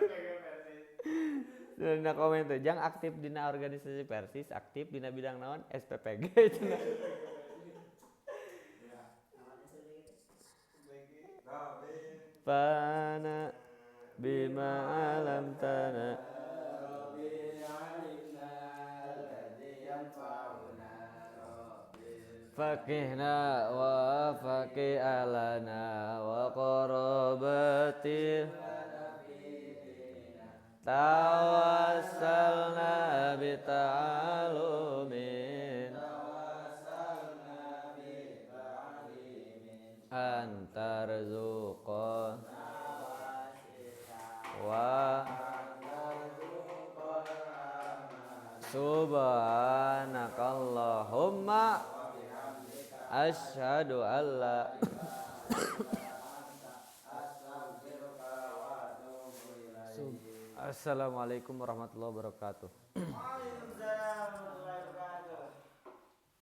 Pengen Persis. Dina komen teh jang aktif dina organisasi Persis, aktif dina bidang naon SPPG cenah. Pana bima alam tana. Fakihna wa fakih alana wa qarabati tawassalna bita'alumin antarzuqa wa subhanakallahumma asyhadu alla Assalamualaikum warahmatullahi wabarakatuh.